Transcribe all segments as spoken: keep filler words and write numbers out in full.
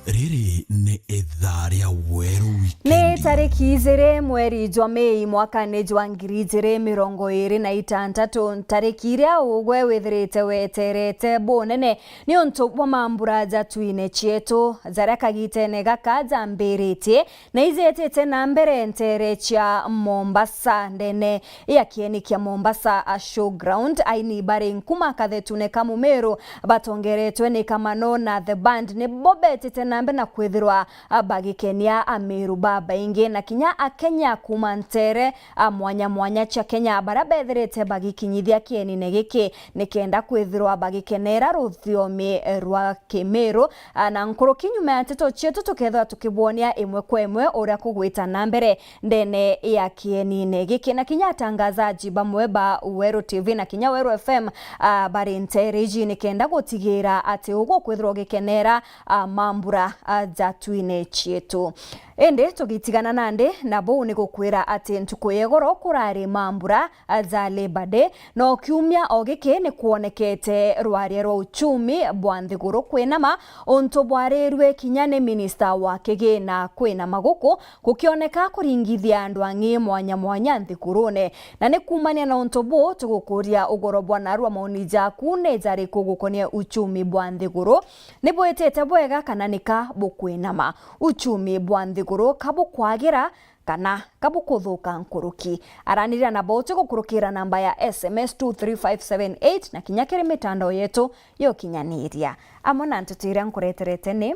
Riri ni ithaa ria Weru Wikendi. Ni tariki ijiri mweri jwa Mei mwakani jwa ngiri ijiri mirongo iri na itantatu, ntariki iria ugwe withirite weterete bunene niuntu bwa mambura jatwine cietu, jaria kagitene gaka jambiritie na ijetete na mbere nteere cia Mombasa. Ndene ya kieni kia Mombasa a Showground, aini bari nkuma kathetune ka Mumiru batongeretwe ni Kamano na The Band nibo betite na mbere na kwithirwa bagikenia Amiru babaingi na kinya Akenya kuma nteere a mwanya mwanya cia Kenya, baria bethirite bagikinyithia kienine giki nikenda kwithirwa bagikenera ruthiomi rwa Kimiru. A, na nkuruki nyuma ya nteto cietu, tukethirwa tukibwonia imwe kwa imwe uria kugwita na mbere ndene ya kienine giki, na kinya atangazaji bamwe ba Weru T V na kinya Weru F M, a, bari nteere iji nikenda gutigira ati ugukwithirwa ugikenera, a, mambura, a, jatwine cietu. Indi tugitigana nandi na buu, ni gukwira ati ntuku ya igoro kurari mambura, a, ja Labour Day, no kiumia o giki ni kwonekete rwaria rwa uchumi bwa nthiguru kwinama, untu bwarirue kinya ni minista wa kigina kwinama guku gukioneka kuringithia andu ang'i mwanya mwanya nthigurune. Na ni kuumania na untu buu, tugukuria ugoro bwa narua, maoni jaku ni jariku gukonia uchumi bwa nthiguru? Ni bwitite bwega kana nika bukwinama? Uchumi bwa nthiguru ka bukwagira kana ka bukuthuka nkuruki? Aranirira na bauti gukurukira namba ya S M S two three five seven eight na kinya kiri mitandao yetu ya ukinyaniria. Amwe na nteto iria nkureterete ni: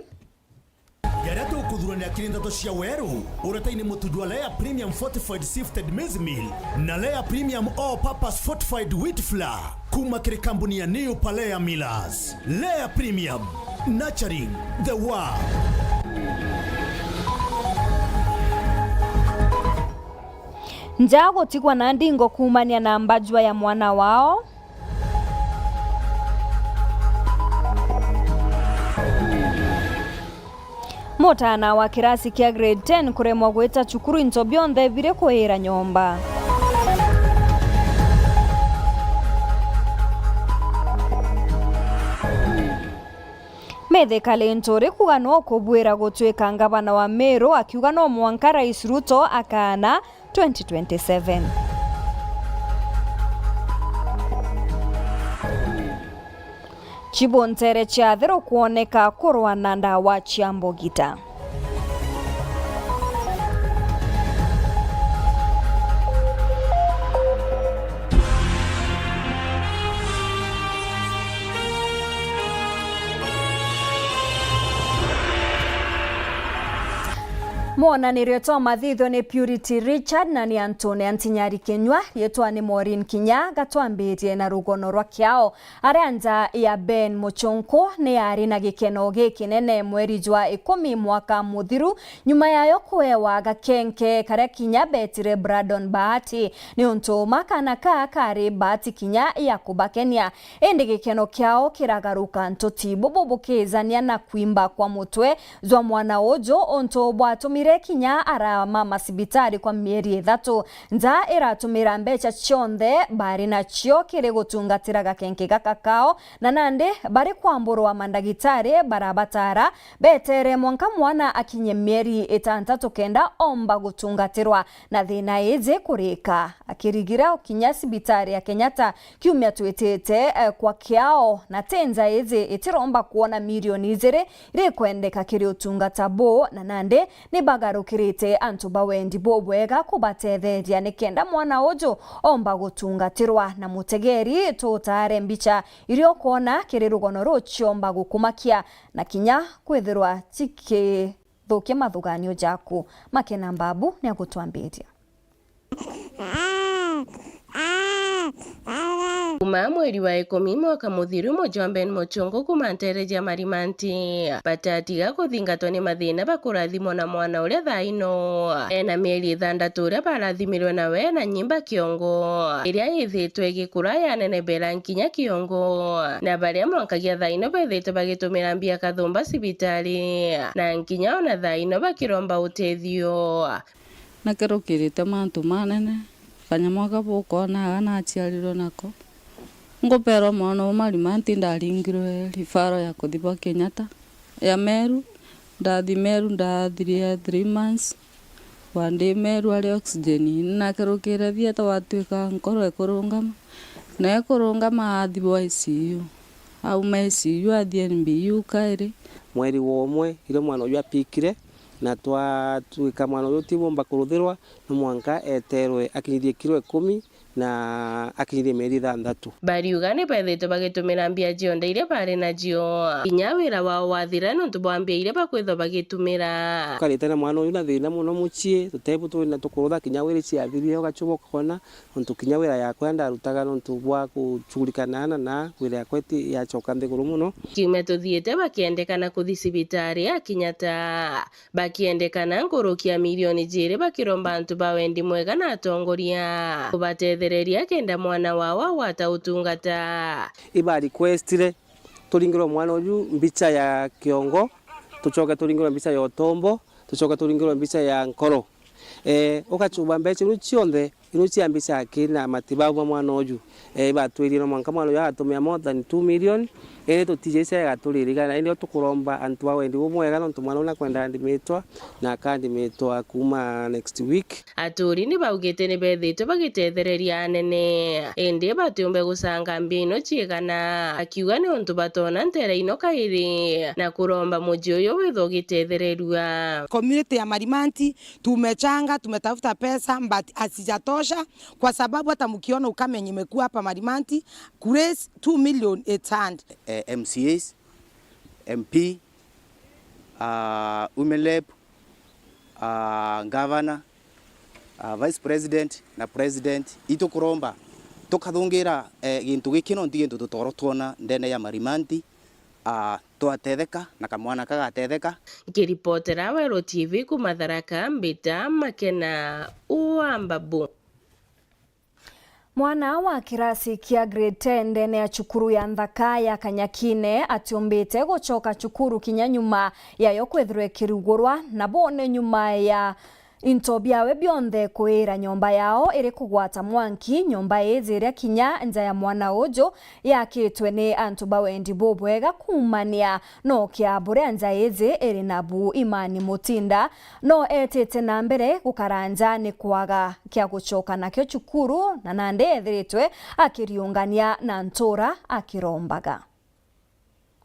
Jaria tukuthurania kiri nteto cia Weru, uretaini mutu jwa Lea Premium Fortified Sifted Maize Meal na Lea Premium All Purpose Fortified Wheat Flour. Kuma kiri kambuni ya New Palea Millers. Lea Premium, nurturing the world. Nja gutigwa na ndingo kuumania na mbajua ya mwana wao. Mutana wa kirasi kia grade ten kuremwa gwita cukuru, into bionthe biri kuira nyomba. Mithika Linturi kuuga no kubwira gutwika ngavana wa Meru, akiuga no mwanka Rais Ruto akaana twenty twenty-seven. Chibu ntere cia thiru kwoneka kurwa na ndawa cia mbugita. Mwonanirio twa mathithio ni Purity Richard na ni Antonia Ntinyari Kinyua. Riitwa ni Maureen Kinya, gatwambirie na rugono rwa kiao. Aria nja ya Ben Muchonko ni yari na gikeno gikinene mweri jwa ikumi mwaka muthiru, nyuma yayo kuewa gakenke karia kinya betire Brandon Bahati, niuntu ma kaana kaa kari bahati kinya ya kubakenia. Indi gikeno kiao kiragaruka ntuti, bubu bukijania na kwimba kwa mutwe jwa mwana uju, untu bwatumire kinya aramama cibitari kwa mieri ithatu. Nja iratumira mbeca cionthe bari nacio kiri gutungatira gakenke gaka kao, na nandi bari kwamburwa mandagitari barabatara betere mwanka mwana akinye mieri itantatu kenda omba gutungatirwa, na thina iji kurika. Akirigira kinya cibitari ya Kenyatta kiumia twitite, eh, kwa kiao, na ti nja iji itiromba kwona milioni ijiri rikwendeka kiri utungata buu, na nandi ni bagarukirite antu ba wendi bubwega kubatetheria nikenda mwana uju omba gutungatirwa. Na mutegeri tutare mbicha iria ukwona kiri rugono ruu ciomba gukumakia na kinya kwithirwa cikithukia mathuganio jaku. Makena Mbabu ni agutwambiria. Kuma mweri wa ikumi mwaka muthiru, mujwa Ben Muchongo kuma ntere ja Marimanti batatiga kuthingatwa ni mathina ba kurathimwa na mwana uria thaino ena mieri ithandatu, uria barathimirwe nawe na nyimba kiongo iria ithitwe igikura yanenebera nkinya kiongo, na baria mwankagia thaino bethitwe bagitumira mbia kathumba cibitari, na nkinya ona thaino bakiromba utethio. Nakerukirite mantu manene, kanyamo aka bukwona aa naciarirwe nako. Nguperwa mwana uu Marimanti ndaringirwe rifaro ya kuthi bwa Kenyatta ya Meru, Ndathi Meru, ndathirie three months. Wa ndi Meru ari oxygen, nakerukire theatre, watwika nkoro ikurungama, na ikurungama athibwa I C U. Auma I C U athi N B U kairi. Mweri wa umwe, irio mwana uju apikire, na twatwika mwana uju utibomba kuruthirwa, no mwanka eterwe akinyithie kiro ikumi, na akinyithie mieri ithanthatu. Bariuga ni bethitwe bagitumira mbia cionthe iria bari nacio. Kinya wira wao wathira nontu bwa mbia iria bakwithwa bagitumira. Tukarite na mwana uyu na thina mono mucii, tutebu twina tukurutha kinya wiri ciathirire ugacuba ukona, nontu kinya wira yakwa ndarutaga nontu bwa gucugulikana na, na wira yakwa iti yacoka nthiguru mono. Kiumia tuthiite bakiendekana kuthi cibitari ya Kenyatta. Bakiendekana nkuruki ya milioni jiiri bakiromba antu ba wendi mwega na atongoria kubatethereria kenda mwana wao agwata utungata. Iba requestire turingirwe mwana uju mbicha ya kiongo, tucoke turingirwe mbicha ya utombo, tucoke turingirwe mbicha ya nkoro. Eh, ugacuba mbeca iu cionthe, iu cia mbica aki na matibabu ma mwana uju. Eh, ibatwirie no mwanka mwana uju agatumia more than two million, indi tutiji cia igatuririga, na indi tukuromba antu ba wendi bumwega, nontu mwana uju nakwenda andimitwa, na akandimitwa kuuma next week. Aturi ni baugite ni bethitwe bagitethereria anene, indi batiumbe gucanga mbia ino ciigana, akiuga ni untu batona ntera ino kairi, na kuromba muji uyu withwe ugitethereria. Community ya Marimanti tumechanga, tumetafuta pesa, but hazijatosha, kwa sababu hata mkiona ukame yenye imekuwa hapa Marimanti, kuraise two million eight hundred. Eh, M C As, M P, ah, women rep, ah, governor, ah, vice president na president, itukuromba tukathungira, eh, gintu giki nontu gintu tutoro twona ndene ya Marimanti, ah, twatetheka na kamwana kagatetheka. Nkiripotera Weru T V kuuma Tharaka, mbita Makena wa Mbabu. Mwana wa kirasi kia grade ten ndene ya cukuru ya nthaka ya Kanyakine atiumbite gucoka cukuru kinya nyuma yayo kwithirwa ikirugurwa, na bo ni nyuma ya into biawe bionthe kuira nyomba yao iri kugwata mwanki. Nyomba iji iria kinya nja ya mwana uju yakitwe ni antu ba wendi bubwega kuumania no kia buria nja iji iri nabu. Imani Mutinda no etite na mbere gukara nja ni kwaga kia gucoka nakio cukuru, na nandi ethiritwe akiriungania na ntura akirombaga.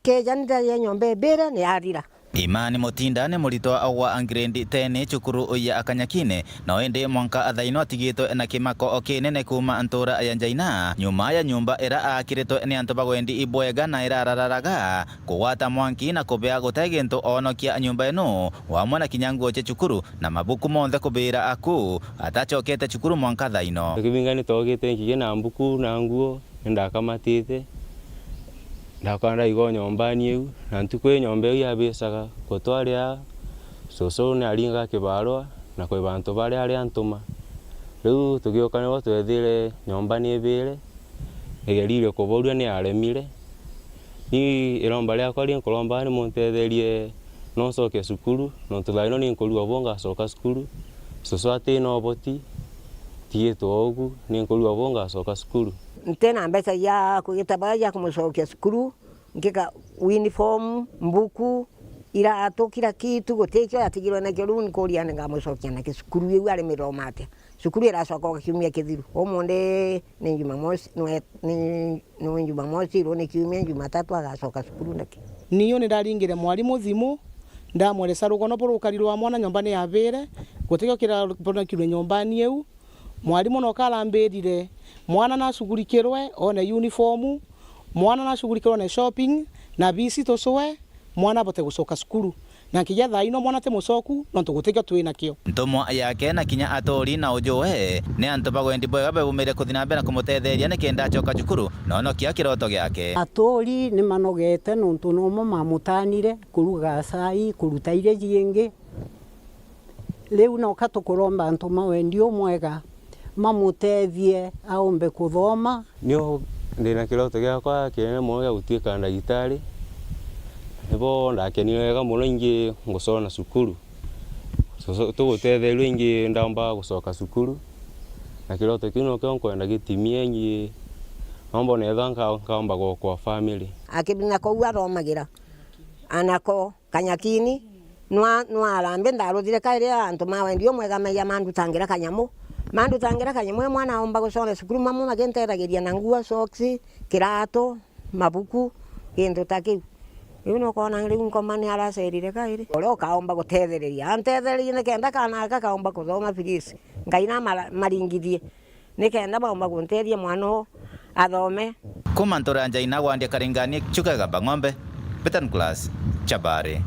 Keja ni ndaria nyomba ibire ni arira. Imani Mutinda ni muritwa wa grade ten cukuru ya Akanyakine, no indi mwanka athaino atigitwe na kimako o kinene kuuma ntura ya Njaina, nyuma ya nyumba ira aakiritwe ni antu ba wendi ibwega na irarararaga kugwata mwanki na kubea gute gintu oonokia nyumba ino, wamwe na kinya nguo cia cukuru na mabuku monthe kubira aku. Atacokete cukuru mwanka thaino. Kibinga ni togite nkigi na mbuku na nguo, ni ndakamatite, ndakwa ndaigwa nyombani iu, na ntuku ii nyomba iu yabicaga gutwaria, cucu ni aringa kibarua na kwi bantu baria ari antuma. Riu tugiuka nibo twethire nyomba ni ibire, igerire kuborua ni aremire. Ni iromba riakwa rinkuromba ni muntetherie no ncoke cukuru, nontu thaino ni nkurua bo ngacoka cukuru. Cucu ati na uboti, tigitwe ugu, ni nkurua bo ngacoka cukuru. Nti na mbeca cia kugita bara cia kumucokia cukuru, ngika uniform, mbuku, iratu, kila kitu, gutikio yatigirwe nakio. Riu nkuria ni ngamucokia naki cukuru iu ari mithoma atia? Cukuru iracoka kiumia kithiru. Umunthi ni Jumamosi, nwe-, ni, ni Jumamosi, iru ni kiumia, Jumatatu agacoka cukuru naki. Niu ni ndaringire mwarimu thimu, ndamweresa rugono buru rukari rwa mwana nyomba ni yabire, gutikio kirabonekirwe nyombani iu. Mwarimu no karambirire, mwana nacugurikirwe, one uniform, mwana nacugurikirwe, one shopping, na bisi tucwe, mwana abote gucoka cukuru. Na nkinya thaa ino mwana ti mucoku, nontu gutikio twi nakio. Ntumwa yake na kinya aturi na ujuwe ni antu ba wendi bwega bebumire kuthi na mbere na kumutetheria nikenda acoka cukuru na onokia kiroto giake. Aturi ni manogete nontu nomo mamutanire kuruga cai, kuruta iria jingi. Riu noka tukuromba antu ma wendi umwega mamutethie aumbe kuthoma. Nio ndina kiroto giakwa kinene mono gia gutuika ndagitari. Nibo ndakenire wega mono ingi ngucona cukuru. Tugutetherua ingi ndamba gucoka cukuru. Na kiroto kiu nokio nkwenda gitimie ingi. Nomba netha nka-, nkamba gokwa family. Akibina kou athomagira. Anako. Kanyakini, Nwa-, nwarambe ndaruthire kairi antu ma wendi umwega meja mandutangira kanyamu. Mandutangira kanyamu, e mwana aumba gucora cukuru, mamwe magintethagiria na nguo, socks, kiratu, mabuku, gintu ta kiu. Riu nukwona riu Ngoma ni aracerire kairi. Uria ukaumba gutethereria, antethererie nikenda kana aka kaumba kuthoma please. Ngai namara-, maringithie. Nikenda baumba guntethia mwana uu athome. Kuma ntura ya Njaina gwandia Karingani, Chuka Gamba Ng'ombe, Betan Class, Chabari.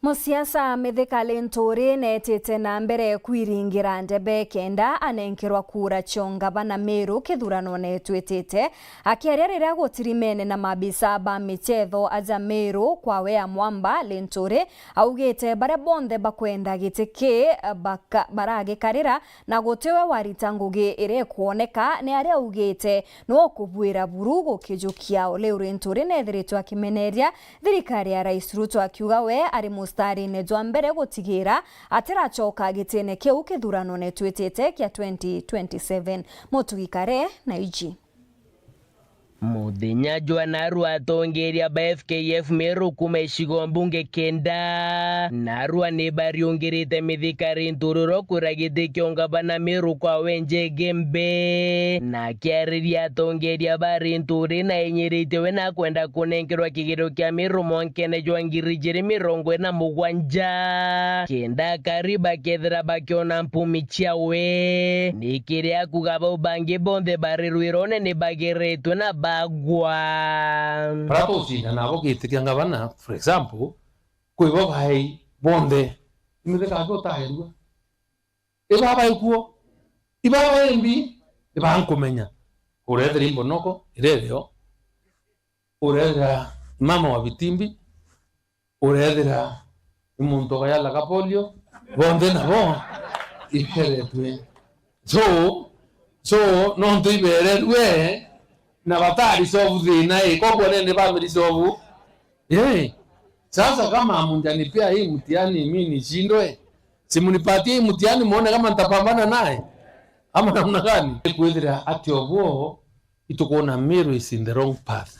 Musiasa Mithika Linturi neetite na mbere kwiringira ndebe kenda anenkerwa kura cio ngavana Meru kithuranone twitite. Akiaria riria gutirimene na maabisa ba michetho aja Meru kwa wea mwamba, Linturi augite baria bonthe bakwenda giti ki baka-, baragikarira na gutiwe warita ngugi iria ikwoneka, ni aria augite ni ukubuira buru gukijukia. Uli Linturi neethiritwe akimeneria thirikari ya Rais Ruto, akiuga we ari mustarine jwa mbere gutigira atiracoka gitine kiu kithuranone twitite kia twenty twenty-seven. Mutugi Kare na iji. Muthenya jwa narua, atongeria ba F K F Meru kuma icigo mbunge kenda narua ni bariungirite Mithika Linturi uria ukwira giti kia ungavana Meru kwa wenje Igembe. Na akiariria atongeria ba Linturi, na enyiritie we na akwenda kunenkerwa kigerio kia Meru mwankene jwa ngiri ijiri mirongo ina mugwanja, kenda akari bakethira bakiona mpumi ciawe. Ni kiria akuga bau bangi bonthe bari rwirone ni bageretwe na bagwa. Baria tucinda nabo giti kia ngavana, for example, kwi bo baei bonthe. Imithika aki utagerua. Iba bai kuo. Iba bai mbi. Iba nkumenya. Urethira imbonoko, iria irio. Urethira mama wa bitimbi. Urethira ni muntu ugayalaga polio, bonthe nabo iberetwe. So, so, nontu ibererue na batari solve thina i, koguo nende bamiri solve. Yee. Sasa kama hamujanipea hii mtihani mimi nishindwe, si mnipatie hii mtihani muone kama nitapambana naye. Ama namna gani? Kwithira ati obuo itukwona Meru is in the wrong path.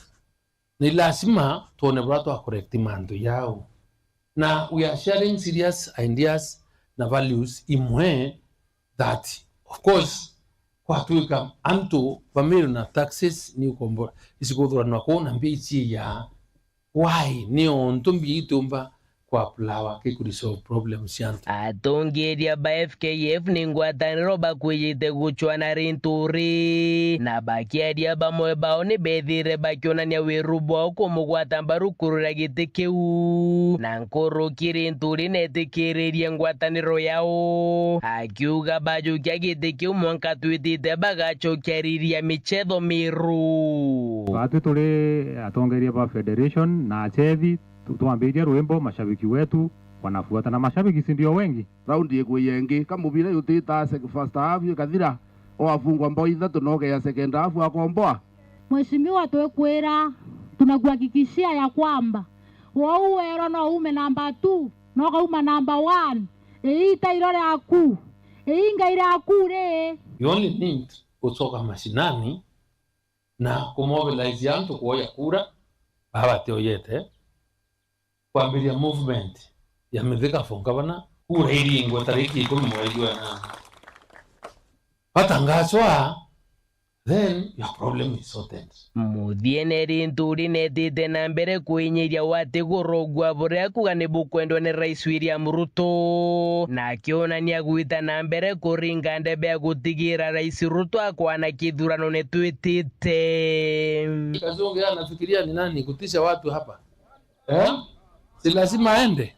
Ni lazima twone buria twa correct mantu jau. Na we are sharing serious ideas na values imwe that, of course, kwatwika antu ba Meru na taxes ni ukombo-, icikuthuranwa kuu na mbia ici ya why ni ontu mbia itiumba kwa flower ki ku resolve problems cia antu. Atongeria ba F K F ni ngwataniro bakwijite gucwana Linturi, na bakiaria bamwe bao ni bethire bakionania wiru bwao kumugwata mbaru kurira giti kiu, na nkuruki Linturi netikiririe ngwataniro yao, akiuga bajukia giti kiu mwanka twitite bagacokia riri ya michetho Meru. Batwi turi atongeria ba federation na achethi, Tu-, twambiririe rwimbo, mashabiki wetu wanafuata, na mashabiki si ndio wengi? Raundi igwi yengi, ka mubira yutita sek-, first half ikathira, wafungwa mbao ithatu na ugeya second half akomboa. Mheshimiwa, twikwira, tunakuhakikishia ya kwamba wou werwa no ume number two, no ukauma number one. Iita iro riaku, iinga iraku ri. You only need gucoka mashinani na kumobilize antu kuoya kura, baba batioyete. Kwambiria movement ya Mithika for Governor, kura iringwe tariki ikumi mweri jwa nana. Batangazwa, then your problem is sorted. Muthiene Linturi netite na mbere kwinyiria watigurugua buria kuga ni bukwendwa ni Rais William Ruto, na akionania gwita na mbere kuringa ndebe ya gutigira Rais Ruto akwana kithurano ni twitite. Kazungu yeye anafikiria ni nani kutisha watu hapa? Eh? Si lazima aende?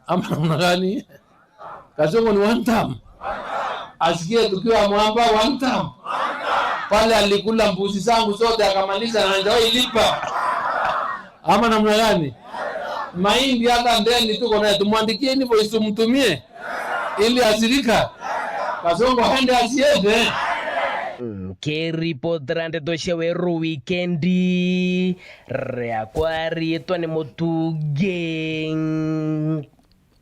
Ama namna gani? Kasongo ni one term. Asikie tukiwa mwamba one term. Pale alikula mbuzi zangu zote akamaliza na hajawahi lipa. Ama namna gani? Mahindi hata ndeni tuko naye, tumwandikie invoice tumtumie ili asirika. Kasongo aende asiende? Nkiripotera ndeto cia Weru Wikendi, riakwa riitwa ni Mutungi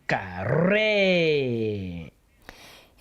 Kare.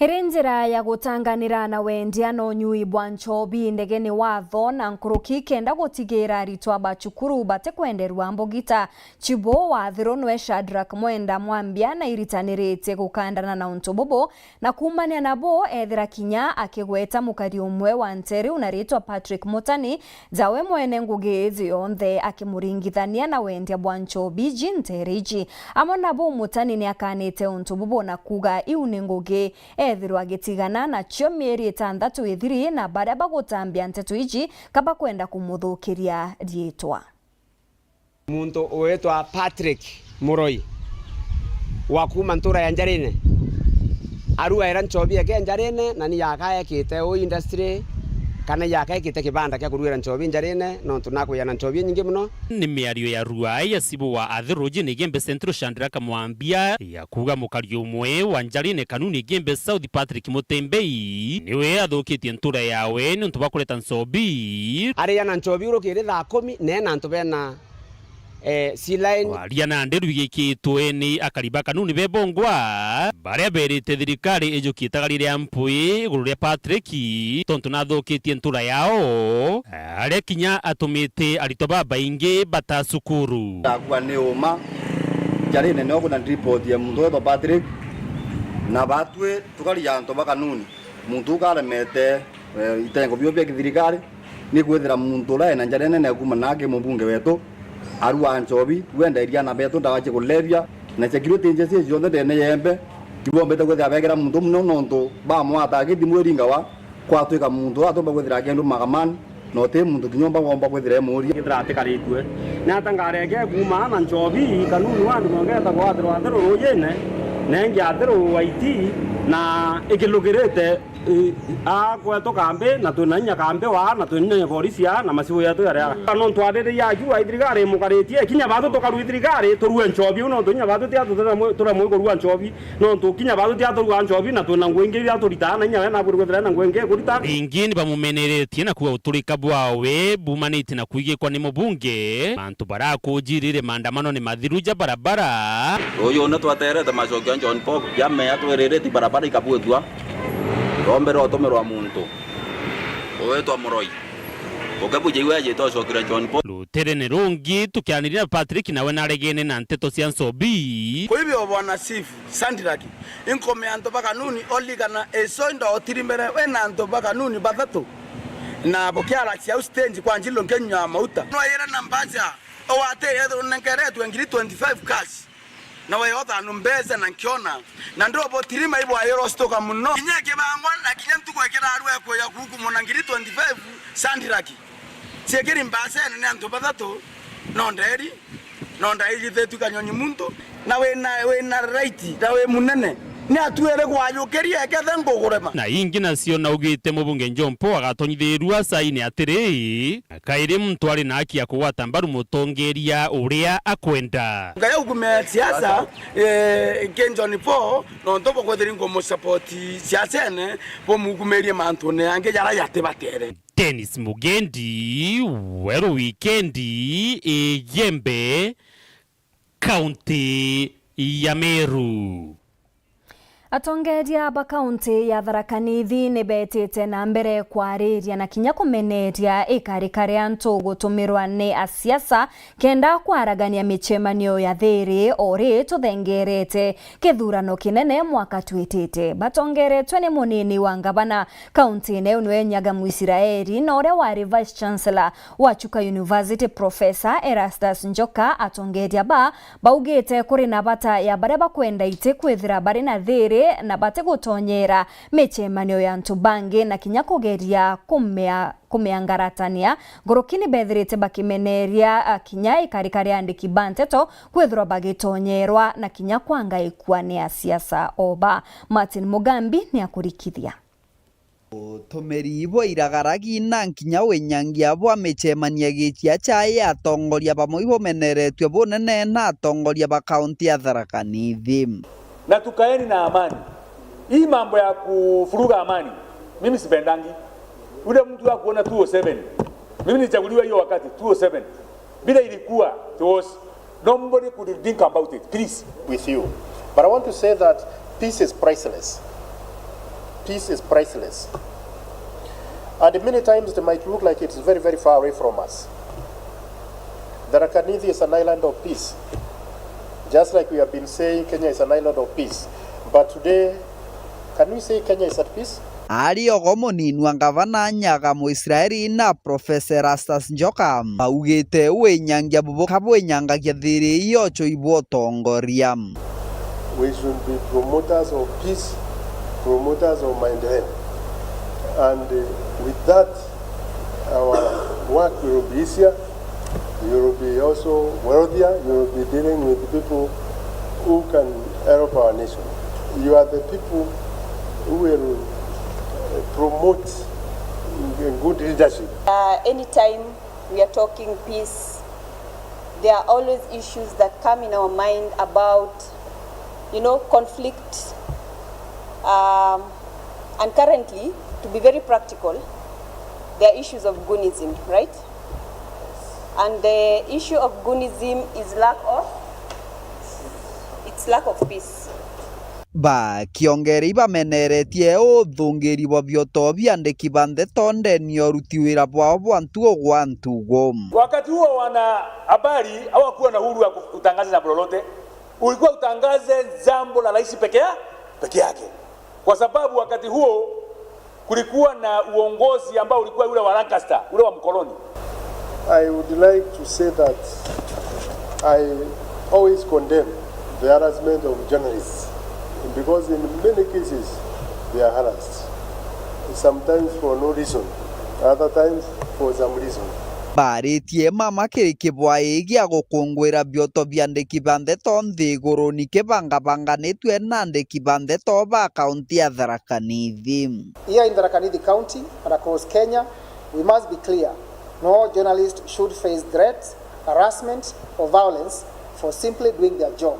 Iri njira ya gutanganira na wendia na unyui bwa nchobi ndegene watho na nkuruki kenda gutigira aritwa ba cukuru batikwenderua mbugita. Chibo wa Athiru nwe Shadrack Mwenda Mwambia na iritaniritie gukandana na untu bubu, na kuumania nabo ethira kinya akigweta mukari umwe wa nteere una ritwa Patrick Mutani, jawe mwene ngugi iji yonthe akimuringithania na wendia bwa nchobi iji nteere iji. Amwe nabo Mutani ni akanite untu bubu na kuuga iu ni ngugi ethirwa agitigana nacio mieri itantatu ithiri, na baria bagutambia nteto iji ka bakwenda kumuthukiria riitwa. Muntu ugwitwa Patrick Muroi wa kuuma ntura ya Njarine, arugaira nchobi yake Njarine, na ni yaka ekite uu industry, kana yaka ekite kibanda kia kurugira nchobi Njarine, nontu nakuya na nchobi inyingi mono. Ni miario ya ruai ya Chibo wa Athiru Eugene Igembe Central Shadrack Mwambia ya kuuga mukari umwe wa Njarine Kanuni Igembe South Patrick Mutembei niwe athukitie ntura yawe niuntu bwa kureta nchobi. Aria na nchobi urukiri thaa kumi, na ena antu bena, eh, C-line. Waria na nderu igikitwe ni akari ba Kanuni bebongwa, baria berite thirikari ijukie itagari ria mpwi iguru ria Patrick, tontu nathukitie ntura yao, aria kinya atumite aritwa babaingi bata cukuru. Ndakua ni uma, Njarine nio kuna report ya muntu wetwa Patrick, na batwi tukari ya antu ba Kanuni. Muntu uu karemete, eh, itengo bio bia kithirikari, ni kwithira muntu uria ena njara inene kuuma na aki mubunge wetu, arua nchobi, we nderia na betu ndawa cia kulevya, na security agencies cionthe ndene yembe, ibombete kwithira bekira muntu mono nontu bamwata akithimu iringawa, kwatwika muntu uria atumba kwithira akiendwa mahakamani, na uti muntu kinya umba womba kwithira emuria. Kethira atikaritue, ni ata ngareke kuuma na nchobi Kanuni wandi mwangeeta gwathirwa Athiru Rujine, na ingi Athiru Waiti, na ikilukirite, i, a kwetu kambi, na twina inya kambi wa, na twina inya borisi ya, na macibu yetu yaria. Nontu athithiria aju ai thirikari imukaritie, kinya batu tukarui thirikari, turue nchobi u, nontu inya batu tia tuturemwe kurua nchobi. Nontu kinya batu tia turua nchobi na twina ngugi ingi iria turitaa, na inya we nabwirwe kwithira ena ngugi ingi ikurita. Ringi ni bamumeneretie na kuuga uturika bwawe bumanite na kwigikwa ni mubunge. Mantu barakujirire maandamano ni mathiru ja barabara. Ruyu ni twaterete macokio ja John Paul, jamea twiriritie barabara ikabwithua. Rombere utumirwa muntu ugwitwa Muroi. Ukebuja iwe ajite ucokire John Paul. Ruterene rungi tukianiria na Patrick nawe naregene na nteto cia nchobi. Kwa hivyo, Bwana Chief Shadrack, inkomea antu ba Kanuni oligana iso indotirimere we na antu ba Kanuni bathatu, na bukiaracia au stage kwa njilo nkenywa mauta. Nwayire na mbaca, owatire unenkeretwe ngiri twenty-five cash. Na we othanu mbeca na nkiona, na ndobotirima ibwayo rostoka muno. Kinya kibangwa na kinya ntuku ikirarua ekuya kuku muna ngiri twenty-five Shadrack. Ciekiri mbaca inene antu bathatu, no nderi, no ndaigithitue kanyoni muntu, na wina, wina right, na wi munene. Ni atuere kwajukiria ekethe ngugurema. Na ingi nacio naugite mubunge John Paul agatonyithirua saini atiri, kairi muntu ari na haki ya kugwata mbaru mutongeria uria akwenda. Ngai aukumia siasa, eh, ke John Paul, nontu bukwithiri nkumusapoti siasene, bumukumirie mantune yangi jara jatibatere. Dennis Mugendi, Weru Wikendi, Igembe, kaunti ya Meru. Atongeria ba kaunti ya Tharaka Nithi ni betite na mbere kwariria na kinya kumeneria ikarika ria antu gutumirwa ni asiasa kenda kwaragania micemanio ya thiri o ri tuthengerete kithurano kinene mwaka twitite. Batongeretwe ni munini wa ngavana kaunti-ini iu niwe Nyaga Mwisiraeli na uria wari Vice Chancellor wa Chuka University, Professor Erastus Njoka. Atongeria ba baugite kuri na bata ya baria bakwenda iti kwithira bari na thiri na batigutonyera micemanio ya antu bangi na kinya kugeria kumea-, kumiangaratania. Nkuruki ni bethirite bakimeneria, a, kinya ikarika ria andiki ba nteto kwithirwa bagitonyerwa na kinya kwangaikua ni asiasa oba. Martin Mugambi ni akurikithia. Utumiri bwa iragaragi na nkinya winyangia bwa micemanio gicia chai ya atongoria bamwe ibumeneretue bunene na atongoria ba kaunti ya Tharaka Nithi. Na tukaeni na amani. Hii mambo ya kufuruga amani, mimi sipendangi. Ule mtu wa kuona two oh seven. Mimi nilichaguliwa hiyo wakati, two oh seven. Vile ilikuwa, it was, nobody could think about it, please. With you. But I want to say that peace is priceless. Peace is priceless. And many times it might look like it's very, very far away from us. Tharaka Nithi is an island of peace. Just like we have been saying, Kenya is an island of peace. But today, can we say Kenya is at peace? Ari ogo munini wa ngavana Nyaga Muisraeli na Professor Erastus Njoka baugite winyangia bubu kabwinyangagia thiri iyo chui bwa utongoria. We should be promoters of peace, promoters of maendeleo. And, uh, with that, our work will be easier, you will be also wealthier, you will be dealing with people who can help our nation. You are the people who will, uh, promote good leadership. Uh, anytime we are talking peace, there are always issues that come in our mind about, you know, conflict. Um, and currently, to be very practical, there are issues of goonism, right? And the issue of goonism is lack of, it's lack of peace. Bakiongera ibameneretie uthungiri bwa bioto biandiki ba ndeto ndeni ya uruti wira bwao bwa ntugo gwa ntugo. Wakati huo wana habari hawakuwa na uhuru wa kutangaza jambo lolote, ulikuwa utangaze jambo la rais peke ya-, peke yake, kwa sababu wakati huo kulikuwa na uongozi ambao ulikuwa ule wa Lancaster, ule wa mkoloni. I would like to say that I always condemn the harassment of journalists because in many cases they are harassed, sometimes for no reason, other times for some reason. Baritie mama kiri kibwai gia gukungwira bioto biandiki ba ndeto nthiguruni kibangabanganitue na andiki ba ndeto ba kaunti ya Tharaka Nithi. Here in Tharaka Nithi County and across Kenya, we must be clear. No journalist should face threats, harassment, or violence for simply doing their job.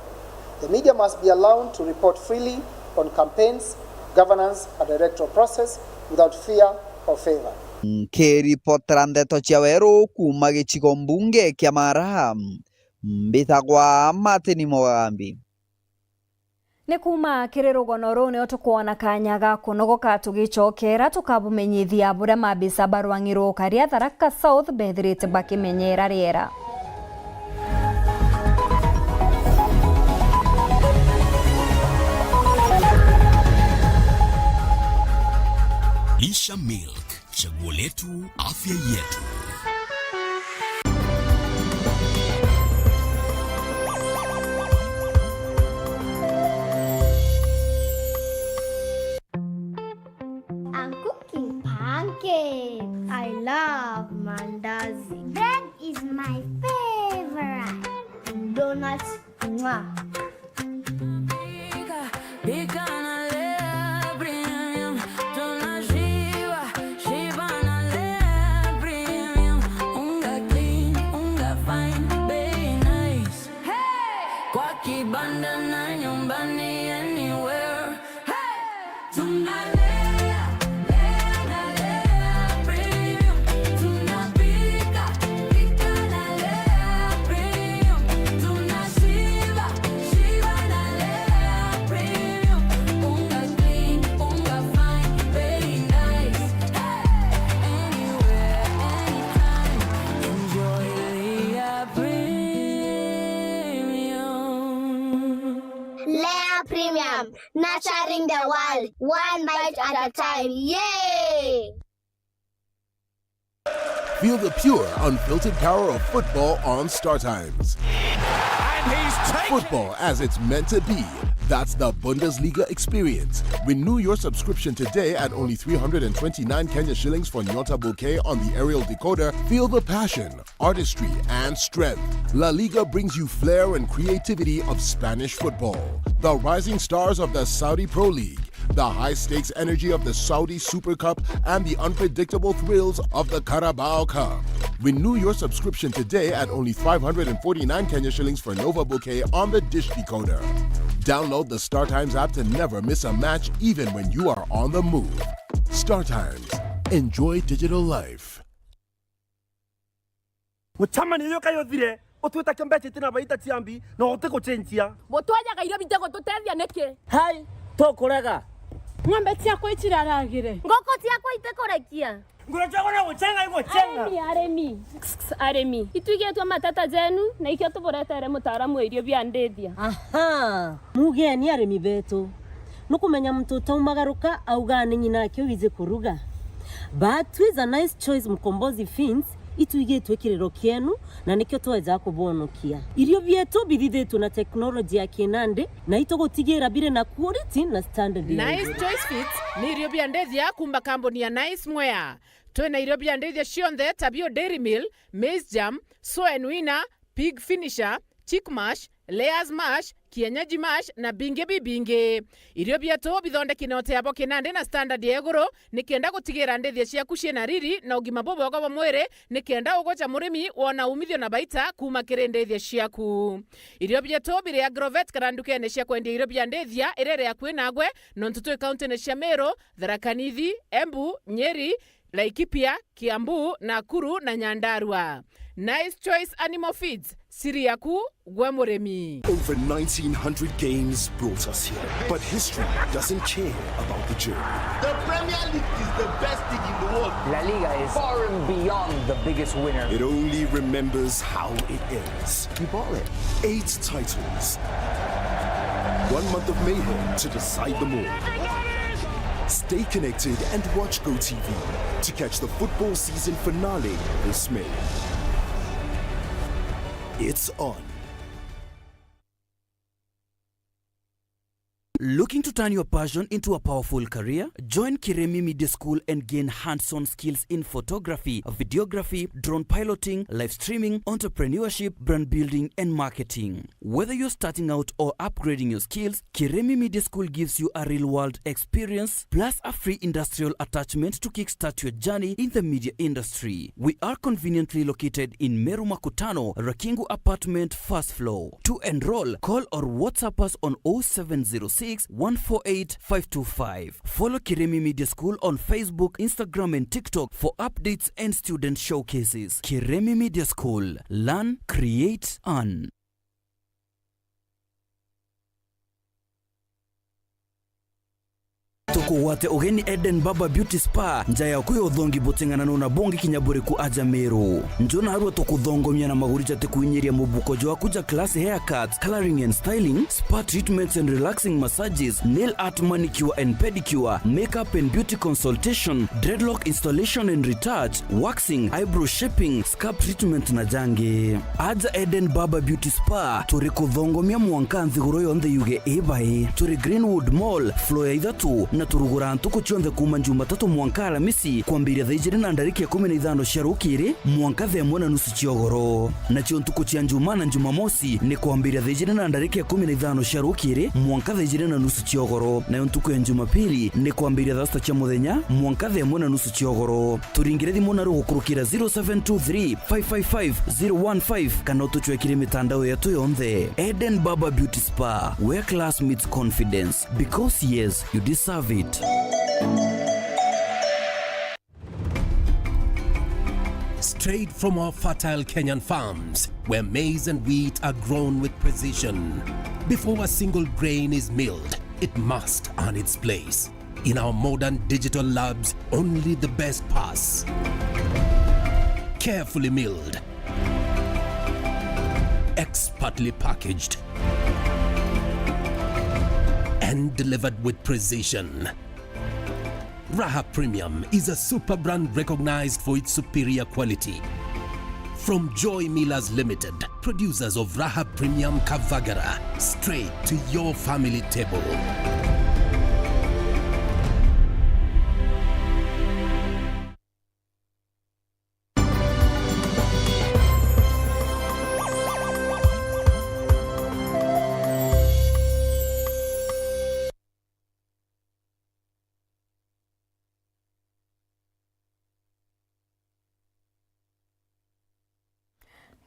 The media must be allowed to report freely on campaigns, governance, and electoral process without fear or favor. Nkiripotera ndeto cia weru kuuma gicigo mbunge kia Mara, mbitagwa Martin Mugambi. Ni kuuma kiri rugono ruu nio tukwona kanya ga kunogoka tugicokera tukabumenyithia buria mabisa ba rwang'i rwa ukaria Tharaka South bethirite bakimenyera riera. Lisha Milk, chaguo letu, afya yetu. I'm cooking pancakes. I love mandazi. Bread is my favorite. Donuts. Mwah. Pika, pika na Lea Premium. Tunashiba, shiba na Lea Premium. Unga clean, unga fine, bei nice. Hey! Kwa kibanda na nyumbani, anywhere. Hey! Tunalea, lea na Lea Premium. Tunapika, pika na Lea Premium. Tunashiba, shiba na Lea Premium. Unga clean, unga fine, very nice. Hey! Anywhere, anytime, enjoy Lea Premium. Lea Premium, nurturing the world, one bite at a time. Yay! Feel the pure, unfiltered power of football on StarTimes. And he's taken Football as it's meant to be. That's the Bundesliga experience. Renew your subscription today at only three hundred and twenty-nine Kenya shillings for Nyota Bouquet on the aerial decoder. Feel the passion, artistry, and strength. La Liga brings you flair and creativity of Spanish football. The rising stars of the Saudi Pro League, the high-stakes energy of the Saudi Super Cup, and the unpredictable thrills of the Carabao Cup. Renew your subscription today at only five hundred and forty-nine Kenya shillings for Nova Bouquet on the dish decoder. Download the StarTimes app to never miss a match, even when you are on the move. StarTimes. Enjoy digital life. Mucemanio uyu kai uthire, utwita kio mbeca itina baita cia mbi, na utigucenjia. Butwajaga irio bitigututethia niki? Hai, tukurega. Ng'ombe ciakwa iciraragire. Ngũkũ ciakwa itikurekia. Ngũrũ ciakwa no gũcenga igũcenga. Arimi, arimi. Arimi. Itwigitwe mateta jenu, na ikio tuburetere mutaaramu wa irio bia ndithia. Aha. Mugeni arimi betu. Nukumenya muntu utaumagaruka auga ni nyina ake wiji kuruga. But with a nice choice Mkombozi Feeds, itwigitwe kiriro kienu, na nikio tweja kubonokia. Irio bietu bithithitwe na teknoloji ya kinandi, na itugutigira biri na quality na standard ya iguru. Nice Choice Feeds ni irio bia ndithia kuma kambuni ya Nice Mwea. Twina irio bia ndithia cionthe ta bio Dairy Meal, Maize Germ, Soen Winner, Pig Finisher, Chick Mash, Layers Mash, Kienyeji Mash na bingi bibingi. Irio bietu bithondeki na uteabo kinandi na standard ya iguru, nikenda gutigira ndithia ciaku ciina riri na ugima bubwega bwa mwiri, nikenda ugoja murimi wona umithio na baita kuma kiri ndithia ciaku. Irio bietu biri Agrovet kana ndukene cia kwendia irio bia ndithia iria iri akui nagwe, nontu twi kauntine cia Meru, Tharaka Nithi, Embu, Nyeri, Laikipia, Kiambu, Nakuru na Nyandarua. Nice Choice Animal Feeds, siri yaku gwe murimi. Over nineteen hundred games brought us here, but history doesn't care about the journey. The Premier League is the best league in the world. La Liga is far and beyond the biggest winner. It only remembers how it ends. You bought it. Eight titles. One month of mayhem to decide them all. Stay connected and watch GoTV to catch the football season finale this May. It's on. Looking to turn your passion into a powerful career? Join Kiremi Media School and gain hands-on skills in photography, videography, drone piloting, live streaming, entrepreneurship, brand building, and marketing. Whether you're starting out or upgrading your skills, Kiremi Media School gives you a real-world experience plus a free industrial attachment to kickstart your journey in the media industry. We are conveniently located in Meru Makutano, Rakingu Apartment, first floor. To enroll, call or WhatsApp us on oh seven zero six, one four eight, five two five. Follow Kiremi Media School on Facebook, Instagram, and TikTok for updates and student showcases. Kiremi Media School. Learn, create, earn. Tukugwate ugeni Eden Barber Beauty Spa, nja yaku ya uthongi buting'ananu na bungi kinya buriku aja Meru. Nju narua tukuthongomia na maguri jatikuinyiria mubuko jwaku ja classy haircuts, colouring and styling, spa treatments and relaxing massages, nail art, manicure and pedicure, makeup and beauty consultation, dreadlock installation and retouch, waxing, eyebrow shaping, scalp treatment na jangi. Aja Eden Barber Beauty Spa, turi kuthongomia mwanka nthiguru yonthe yuge i bai. Turi Greenwood Mall, floor ya ithatu, na turuguraa ntuku cionthe kuuma Jumatatu mwanka Alamisi, kwambiria thaa ijiri na ndarika ikumi na ithano cia rukiri mwanka thaa imwe na nusu cia ugoro. Nacio ntuku cia Njumaa na Jumamosi ni kwambiria thaa ijiri na ndarika ikumi na ithano cia rukiri mwanka thaa ijiri na nusu cia ugoro, nayo ntuku ya Jumapili ni kwambiria thaa sita cia muthenya mwanka thaa imwe na nusu cia ugoro. Turingire thimu na rugukurukira zero seven two three, five five five, zero one five kana utucwekire mitandao yetu yonthe. Eden Barber Beauty Spa, where class meets confidence. Because yes, you deserve it. Straight from our fertile Kenyan farms, where maize and wheat are grown with precision. Before a single grain is milled, it must earn its place. In our modern digital labs, only the best pass. Carefully milled, expertly packaged, and delivered with precision. Raha Premium is a super brand recognized for its superior quality. From Joy Millers Limited, producers of Raha Premium Kavagara, straight to your family table.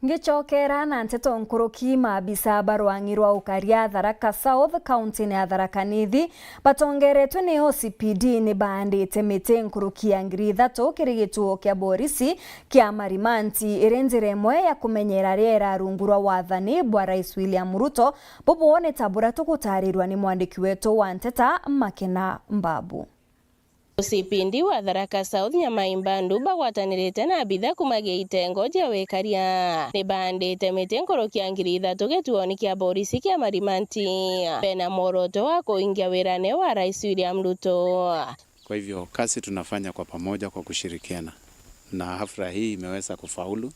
Ngicokera na nteto nkuruki, maabisa ba rwang'i rwa ukaria Tharaka South, kauntine ya Tharaka Nithi, batongeretwe ni O C P D ni baandite miti nkuruki ya ngiri ithatu kiri gituo kia borisi kia Marimanti, iri njira imwe ya kumenyera riera rungu rwa wathani bwa Rais William Ruto, bubu ni ta buria tugutarirwa ni mwandiki wetu wa nteta Makena Mbabu. O C P D wa Tharaka South Nyamai Mbandu bagwatanirite na abitha kuuma gia itengo jia wikaria ni baandite miti nkuruki ya ngiri ithatu gituoni kia borisi kia Marimanti. Bena mworoto wa kuingia wirane wa Rais William Ruto. Kwa hivyo, kazi tunafanya kwa pamoja kwa kushirikiana, na hafla hii imeweza kufaulu.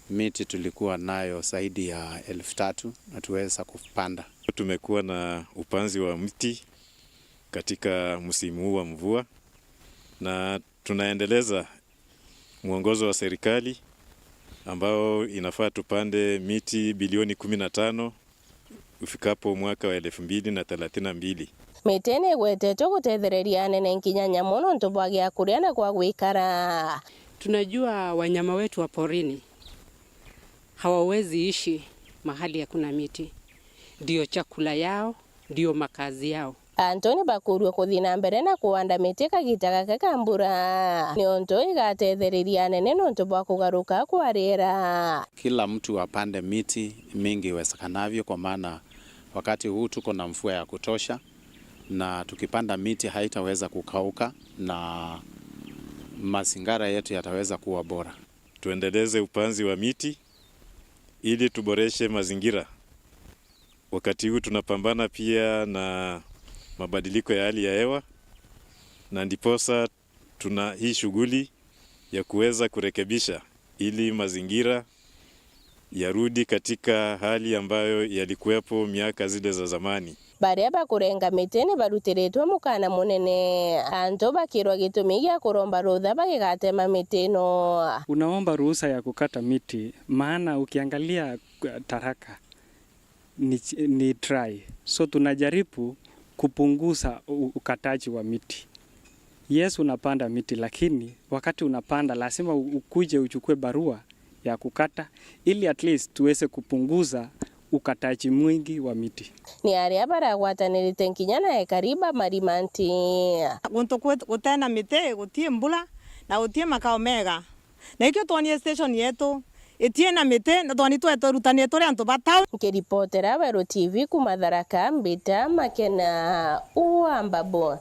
Miti tulikuwa nayo zaidi ya elfu tatu na tuweza kupanda. Tumekuwa na upanzi wa mti katika msimu huu wa mvua, na tunaendeleza mwongozo wa serikali ambao inafaa tupande miti bilioni kumi na tano ifikapo mwaka wa elfu mbili na thelathini na mbili. Miti ni igwetetwe gutethereria anene nkinya nyamu nontu bwa gia kuria na gwa gwikara. Tunajua wanyama wetu wa porini hawawezi ishi mahali hakuna miti. Ndio chakula yao, ndio makazi yao. Antu ni bakurue kuthi na mbere na kuanda miti kagita gaka ka mbura, niuntu igatethereria anene nontu bwa kugaruka kwa riera. Kila mtu apande miti mingi iwezekanavyo, kwa maana wakati huu tuko na mvua ya kutosha, na tukipanda miti haitaweza kukauka na mazingara yetu yataweza kuwa bora. Tuendeleze upanzi wa miti ili tuboreshe mazingira. Wakati huu tunapambana pia na mabadiliko ya hali ya hewa, na ndiposa tuna hii shughuli ya kuweza kurekebisha ili mazingira yarudi katika hali ambayo yalikuwepo miaka zile za zamani. Baria bakurenga miti ni barutiritwe mukana munene. Antu bakirwa gitumi gia kuromba rutha bagigatema miti ino. Unaomba ruhusa ya kukata miti, maana ukiangalia, uh, Tharaka ni ch-, ni dry. So tunajaribu kupunguza u-, ukataji wa miti. Yes, unapanda miti, lakini wakati unapanda, lazima u-, ukuje uchukue barua ya kukata, ili at least tuweze kupunguza ukataji mwingi wa miti. Ni aria baragwatanirite nkinya na ekari ba Marimanti. Guntu kwe-, gutena miti, gutie mbura, na gutie makao mega. Na ikio twonie station yetu itie na miti, na twoni twetwe rutanie turi antu ba town. Nkiripotera Weru T V kuuma Tharaka, mbita Makena wa Mbabu.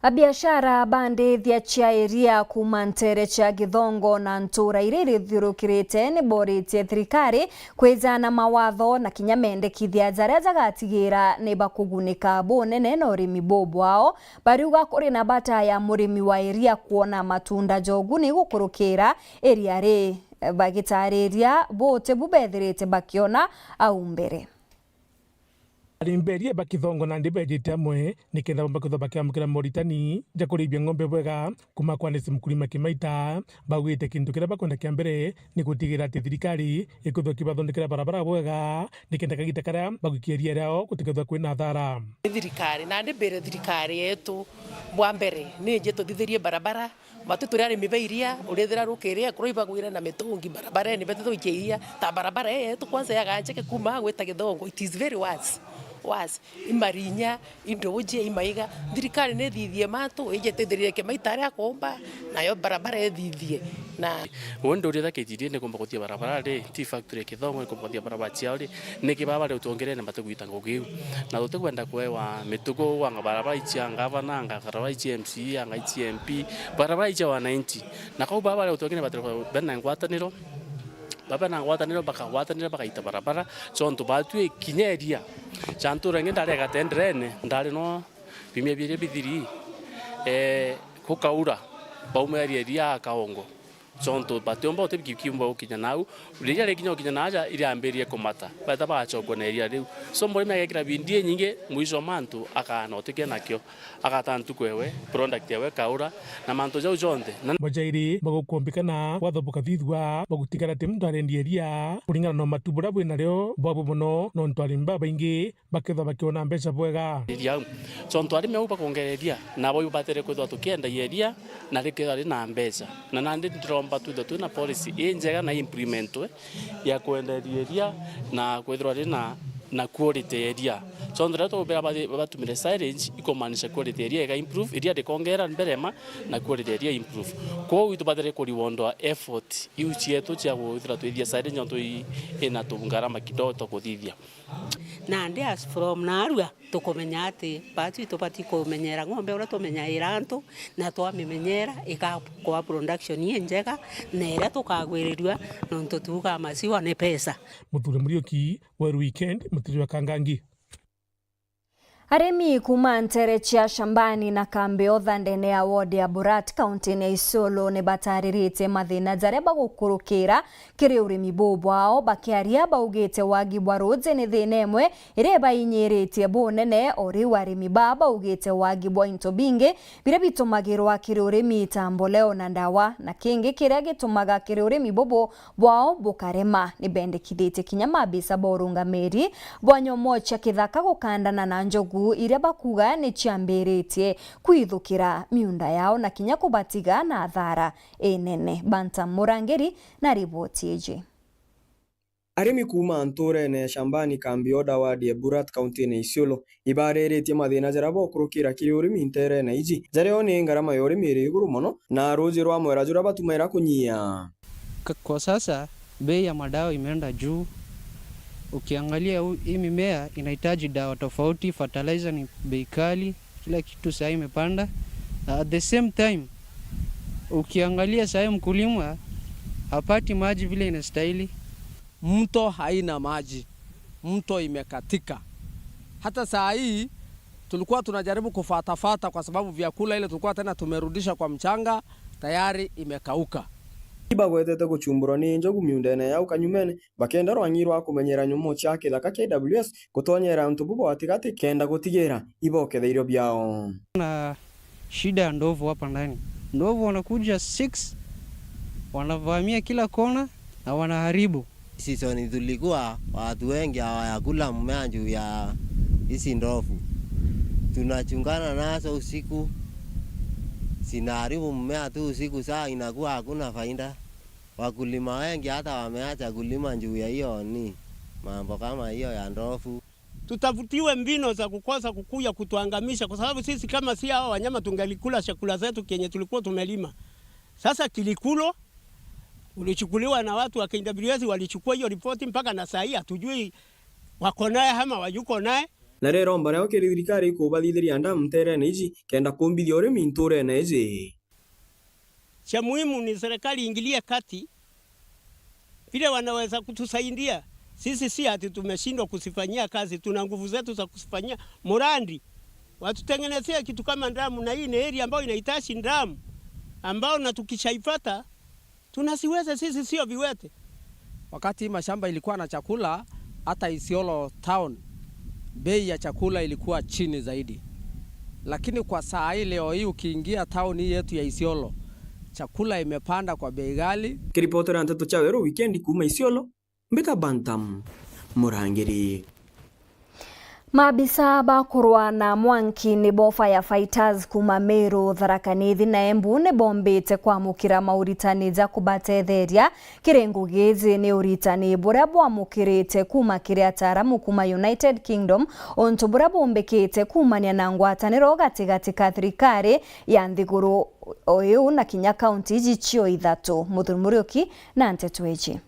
Abiashara ba ndithia cia iria kuuma nteere cia Githongo na ntuura iria irithiurukirite ni boritie thirikari kwija na mawatho na kinya mendekithia jaria jagatigira ni bakugunika bunene na urimi bubwao. Bariuga kuri na bata ya murimi wa iria kwona matunda ja uguni gukurukira iria ri, bagitariria buti bu bethirite bakiona au mbere. Arimi ba iria ba Kithongo nandi bejite amwe nikenda bomba kwithirwa bakiamukira moritani ja kuribia ng'ombe bwega kuuma kwa Nesi Mkulima Kimaita. Baugite kintu kiria bakwenda kia mbere ni gutigira ati thirikari ikwithirwa ikibathondekera barabara bwega nikenda kagita karia bagwikia iria riao gutikethirwa kwina athara. Thirikari, nandi mbire thirikari yetu bwa mbere ni ije tuthithirie barabara. Matu turi arimi ba iria, urithira rukiria kurwa ibagwire na mitungi barabarene, betu twikia iria. Ta barabara ii yetu kwanza ya Gancheke kuuma gwita Githongo, it is very worse, worse. Imarinya, induje, imaiga. Thirikari ni ithithie matu, ije tithiririe Kimaita aria akomba, nayo barabara ithithie. Na uuni nduri tha K T D A ni kumba kuthia barabara ri, ti factory ya Kithongo ni kumba kuthia barabara ciao ri, niki baba bari utongerene batigwita ngugi iu? Na tutikwenda kuewa mitugo, anga barabara icia ngavana, anga barabara icia M C A, anga icia M P, barabara icia wananchi. Na kau baba bari utongerene bati bena ngwataniro, baba bena ngwataniro, bakagwatanira, bagaita barabara, ciontu batwi kinya iria. Cia ntura ingi ndari Gatenderene, ndari no biumia biiri bithiri, eh, gukaura, bauma iria iria Kaongo. Ciontu batiumba uti bikiumba gukinya nau, riria rikinya gukinya naaja, iriambirie kumata, baeta bagacokua na iria riu. So, murimi agekira bidii inyingi, mwisho wa mantu akaana utikia nakio, agata ntuku ewe, product ewe ikaura, na mantu jau jonthe. Na bajairi bagukumbikana watho bukathithua, bagutigara ati muntu arendia iria kuringana na umatu buria bwi nario bwabu mono, nontu arimi babaingi bakethwa bakiona mbeca bwega. Iria au. So, antu arimi au bakongereria, nabo ibatere kwithwa tukiendagia iria, na rikethwa rina mbeca. Na nandi ndiromba Batwithwa twina policy injega na implementwe ya kwenderia iria na kwithirwa rina na quality ya iria. Cionthe riria twaumbira bathi-, batumire silage, ikumaanisha quality ya iria iga improve, iria rikongera mbere ma na quality ya iria improve. Kwou itubathire kurewardwa effort iu cietu cia kwithira twithia silage nontu i-, ina tungarama kidogo twa kuthithia. Nandi as from naarua, tukumenya ati batu itubati kumenyera ng'ombe uria tumenyaira antu, na twamimenyera igakwa production injega, na iria tukagwirirua, nontu tuugaa masiwa ni pesa. Muthure Muriuki, Weru Weekend, Mutiri wa Kangangi. Arimi kuuma nteere cia Shambani na Kambi Otha ndene ya ward ya Borat, kauntiine ya Isiolo, ni batariritie mathina jaria bagukurukira kiri urimi buu bwao. Bakiaria, baugite wagi bwa ruuji ni thina imwe iria ibainyiritie bunene. O riu arimi baa baugite wagi bwa into bingi biria bitumagirwa kiri urimi ta mboleo na ndawa, na kingi kiria gitumaga kiri urimi bubu bwao bukarema. Ni bendekithitie kinya maabisa ba urungamiri bwa nyomo cia kithaka gukandana na njogu iria bakuuga ni ciambiritie kwithukira miunda yao na kinya kubatiga na athara inene. Bantam Murangiri na riboti iji. Arimi kuuma ntuurene ya Shambani, Kambi Otha, ward ya Borat, kauntiine ya Isiolo, ibariritie mathina jaria bakurukira kiri urimi nteerene iji, jaria o ni ngarama ya urimi iri iguru mono, na ruuji rwa mwera juria batumaira kunyia. K-, kwa sasa, bei ya madawa imeenda juu. Ukiangalia u-, hii mimea inahitaji dawa tofauti, fertilizer ni bei kali, kila kitu saa hii imepanda. Na at the same time, ukiangalia saa hii mkulima hapati maji vile inastahili. Mto haina maji, mto imekatika. Hata saa hii tulikuwa tunajaribu kufatafata kwa sababu vyakula ile tulikuwa tena tumerudisha kwa mchanga tayari imekauka. Ibagwetete guchumburwa ni njogu miundene yao kanyumene, bakenda rwang'i rwa kumenyera nyomo cia kithaka kia K W S gutonyera antu bubo gatigati kenda gutigira iboketha irio biao. Na shida ya ndovu hapa ndani. Ndovu wanakuja six, wanavamia kila kona na wanaharibu. Season tulikuwa, watu wengi hawayakula mmea juu ya hizi ndovu. Tunachungana nazo usiku, zinaharibu mmea tu usiku, saa inakuwa hakuna faida. Wakulima wengi hata wameacha kulima juu ya hiyo ni mambo kama hiyo ya ndovu. Tutafutiwe mbinu za kukosa kukuja kutuangamisha, kwa sababu sisi kama si hawa wanyama tungelikula chakula zetu kenye tulikuwa tumelima. Sasa kilikulwa, ulichukuliwa na watu wa K W S, walichukua hiyo ripoti mpaka na saa hii hatujui wako naye ama wayuko naye. Na rero mbara yo kiri thirikari ikubathithiria ndamu nteerene iji kenda kumbithia urimi ntuurene iji. Cha muhimu ni serikali iingilie kati vile wanaweza kutusaidia. Sisi si ati tumeshindwa kusifanyia kazi, tuna nguvu zetu za kusifanyia. Murandi, watutengenezee kitu kama ndamu, na hii ni area ambayo inahitaji ndamu, ambao na tukishaipata, tunasiweze sisi, sio viwete. Wakati mashamba ilikuwa na chakula, hata Isiolo town, bei ya chakula ilikuwa chini zaidi. Lakini kwa saa hii, leo hii, ukiingia town hii yetu ya Isiolo, chakula imepanda kwa bei ghali. Kiripotera nteto cia Weru Wikendi kuuma Isiolo, mbita Bantam Murangiri. Maabisa ba kurwa na mwanki nibo firefighters kuuma Meru, Tharaka Nithi na Embu nibombite kwamukira mauritani ja kubatetheria kiri ngugi iji. Ni uritani buria bwamukirite kuuma kiri ataaramu kuuma United Kingdom, untu buria bumbikite kuumania na ngwataniro gatigati ka thirikari ya nthiguru o iu na kinya kaunti iji cio ithatu. Muthuri Muriuki na nteto iji.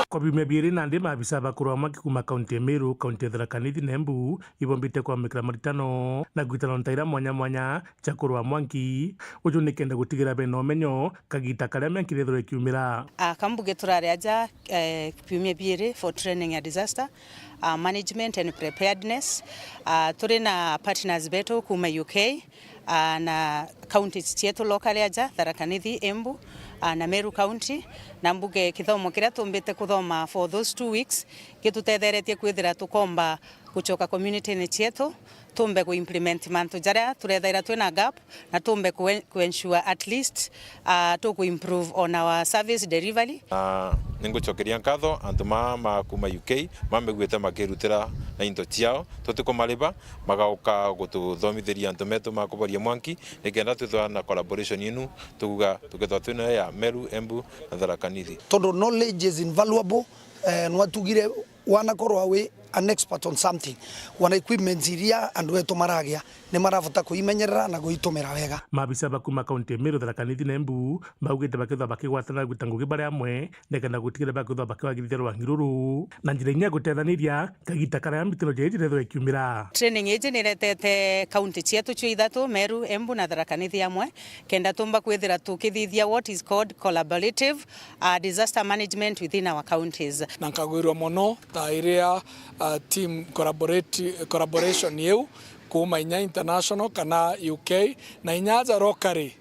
Kwa biumia biiri nandi, maabisa ba kurwa mwanki kuuma kaunti ya Meru, kaunti ya Tharaka Nithi na Embu ibombite kwamukira maritano na ngwitano ntaira mwanya mwanya cia kurwa mwanki. Uju ni kenda gutigira bena umenyo kagita karia mianki irethirwa ikiumira. A, kambuge turari aja, eh, biumia biiri for training ya disaster, ah, management and preparedness. Ah, turi na partners betu kuuma U K, ah, na counties cietu locally aja, Tharaka Nithi, Embu, ah, na Meru County. Na mbuge kithomo kiria tumbite kuthoma for those two weeks gitutetheretie kwithira tukomba gucoka community-ini cietu, tumbe ku implement mantu jaria turethaira twina gap, na tumbe ku, ku ensure at least, ah, tuku improve on our service delivery. Na ningucokeria nkatho antu maa ma kuma U K mambeguite makirutira na into ciao, tutikumariba, magauka gututhomithiria antu metu ma kuboria mwanki, nikenda twithwa na collaboration inu, tukuga tukethwa twinayo ya Meru, Embu na Tharaka Nithi. Tondu knowledge is invaluable, eh, nwatugire wanakorwa wi an expert on something, wana equipments iria andu betu maragia ni marabota kuimenyerera na kuitumira wega. Maabisa ba kuma kaunti ya Meru, Tharaka Nithi na Embu baugite bakethwa bakigwatana gwita ngugi bari amwe, nikenda gutigira bakethwa bakigwatithia rwangi ruru na njira inya ya gutethaniria kagita karia mbitiro jiri jirethwa ikiumira. Training iji niretete kaunti cietu cio ithatu, Meru, Embu na Tharaka Nithi amwe, kenda tumba kwithira tukithithia what is called collaborative, uh, disaster management within our counties. Na nkagwirua mono ta iria, uh, team collaborati-, collaboration iu kuuma inya international kana U K, na inya aja locally,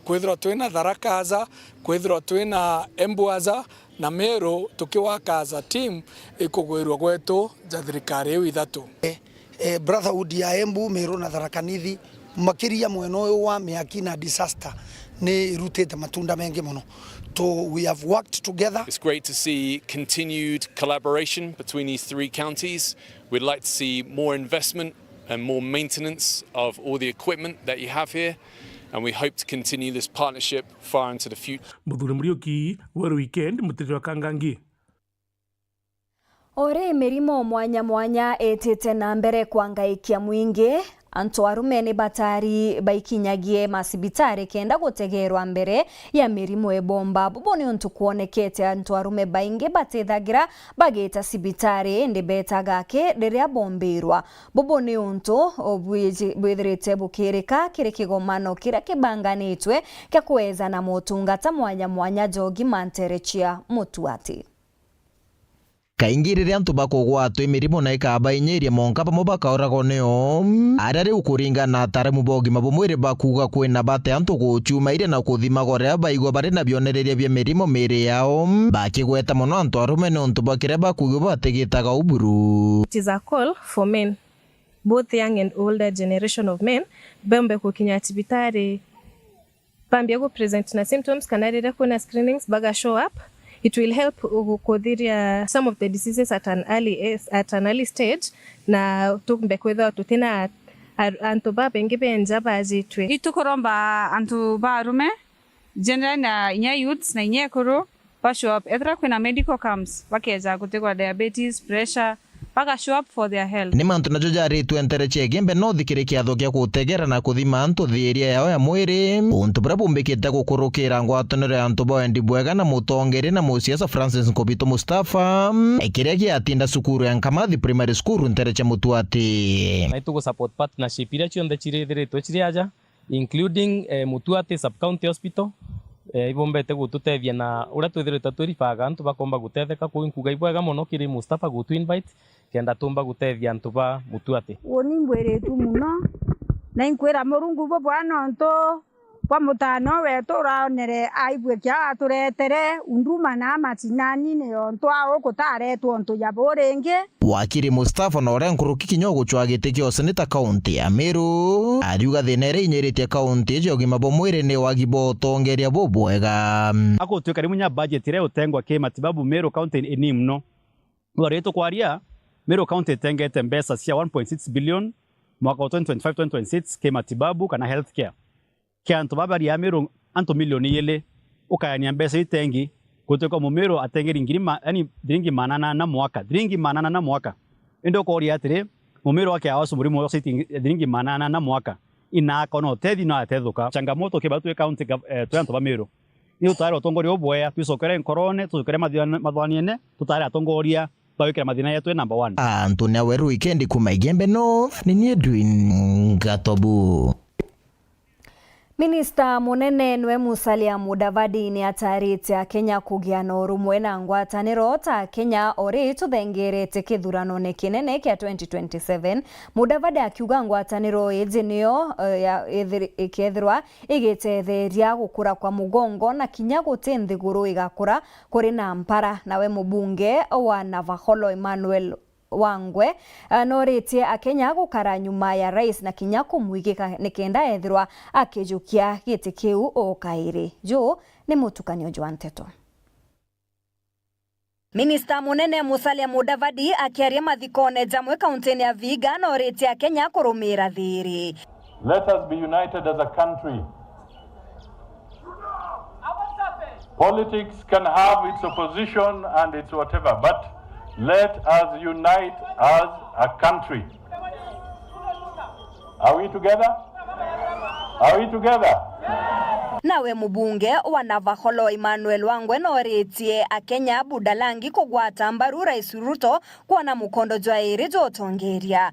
kwithirwa twina Tharaka aja, kwithirwa twina Embu aja, na Meru tukiwaka as a team, ikugwirua gwetu ja thirikari iu ithatu. Eh, eh, brotherhood ya Embu, Meru na Tharaka Nithi, makiria mwena uyu wa miaki na disaster, ni irutite matunda mengi mono. So we have worked together. It's great to see continued collaboration between these three counties. We'd like to see more investment and more maintenance of all the equipment that you have here, and we hope to continue this partnership far into the future. Muthuri Muriuki, Weru Weekend, Mutiri wa Kangangi. Ori mirimo mwanya mwanya itite na mbere kwangaikia mwingi, antu arume ni batari baikinyagie macibitari kenda gutegerwa mbere ya mirimo ibomba. Bubu ni untu kwonekete antu arume baingi batithagira bagita cibitari, indi betaga aki riria bombirwa. Bubu ni untu bwiji-, bwithirite bukirika kiri kigomano kiria kibanganitwe kia kuejana motungata mwanya mwanya ja ugima ntere cia Mutuati. Kaingi riria antu bakugwatwa i mirimo na ikabainyiria monka bamwe bakauragwa nio, aria riu kuringana na ataaramu ba ugima bwa mwiri bakuuga kwina bata antu gucumairia na kuthimagwa riria baigua bari na bionereria bia mirimo miiri yao, bakigweta mono antu arume niuntu bwa kiria bakuuga batigitaga uburu. It is a call for men, both young and older generation of men, bembe gukinya cibitari bambia gu present na symptoms kana riria kwina screenings baga show up. It will help gu-, kuthiria some of the diseases at an early, at an early stage, na tumbe kwithirwa tutina ar-, antu babaingi benja bajitwe. Itukuromba antu ba arume, generally na inya youths na inya ekuru, ba show up. Ethira kwina medical camps, bakeja gutigwa diabetes, pressure, baga show up for their health. Ni mantu najo jaritwe ntere cia Igembe North kiri kiatho kia gutegera na kuthima antu thiiria yao ya mwiri, untu buria bumbikite gukurukira ngwataniro ya antu ba wendi bwega na mutongeria na musiasa Francis Nkobito Mustafa, kiria giatinda cukuru ya Nkamathi Primary School ntere cia Mutuati. Na itugu support partnership iria cionthe cirithiritwe ciri aja, including, eh, Mutuati Sub-County Hospital, eh, ibombete gututethia na uria twithirite twiribaga antu bakomba gutetheka kuu. Inkuga ibwega mono kiri Mustafa gutu invite kenda tumba gutethia antu ba Mutuati. Uuni mbwiritu mono, na inkwira Murungu bubwa nontu bwa mutano wetu uraonere aibue kia aturetere unduma na macinani, ni ontu au gutaretwe untu ja buu ringi. Wakiri Mustafa na uria nkuruki kinya ugucwa giti kia useneta kaunti ya Meru, ariuga thina iria inyiritie kaunti iji ya ugima bwa mwiri ni wagi bwa utongeria bubwega. Agutuika riu munya budget iria utengwa ki matibabu Meru kaunti ini mono. Uga riria tukwaria, Meru kaunti itengete mbeca cia one point six billion mwaka wa twenty twenty-five twenty twenty-six ki matibabu kana healthcare. Kia antu baba baria Meru antu milioni igiri, ukayania mbeca itengi, gutuika Mumeru atengeri ngiri ma-, yani thiringi maana ana na mwaka, thiringi maana ana na mwaka. Indi ukoria atiri, Mumeru akiawa murimu wa thiringi maana ana na mwaka, ina akona utethi no atethuka. Changamoto kiba twi county gov-, eh, twi antu ba Meru. Ni tutare utongoria ubwea, twicokere nkorone, tucokere mathwa-, mathwaniene, tutare atongoria bawikira mathina yetu number one. Antu ni Aweru Weekend kuma Igembe North, ni ni Edwin Ngatobu. Minista munene nwe Musalia Mudavadi ni atarite Akenya kugia na urumwe na ngwataniro ta Akenya ori tuthengerete kithuranone kinene kia twenty twenty-seven. Mudavadi akiuga ngwataniro iji niyo, eh, ya, ithir-, ikethirwa igitetheria gukura kwa mugongo na kinya guti nthiguru igakura kuri na mpara. Nawe mubunge wa Navakholo Emmanuel Wangwe, ah, noritie Akenya gukara nyuma ya rais na kinya kumwigika nikenda ethirwa akijukia giti kiu o kairi. Juu ni mutukanio jwa nteto. Minista munene Musalia Mudavadi akiaria mathikone jamwe kauntini ya Vihiga noritie Akenya kurumira thiri. Let us be united as a country. Politics can have its opposition and its whatever, but let us unite as a country. Are we together? Are we together? Nawe mubunge wa Navakholo Emmanuel Wangwe noritie Akenya Budalangi kugwata mbaru Rais Ruto kwona mukondo jwa iri jwa utongeria.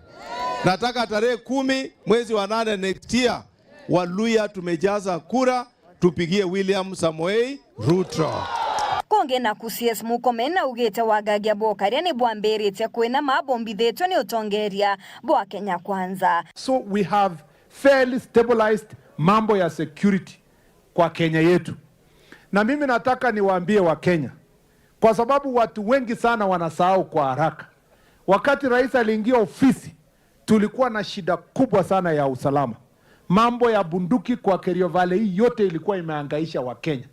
Nataka tarehe kumi mwezi wa nane next year, Waluya tumejaza kura, tupigie William Samoei Ruto. Kungi naku C S Murkomen naugite wagagia bwokaria ni bwambiritie kwinama bombithitwe ni utongeria bwa Kenya Kwanza. So we have fairly stabilized mambo ya security kwa Kenya yetu. Na mimi nataka niwaambie Wakenya, kwa sababu watu wengi sana wanasahau kwa haraka. Wakati rais aliingia ofisi, tulikuwa na shida kubwa sana ya usalama. Mambo ya bunduki kwa Kerio Valley hii yote ilikuwa imehangaisha Wakenya.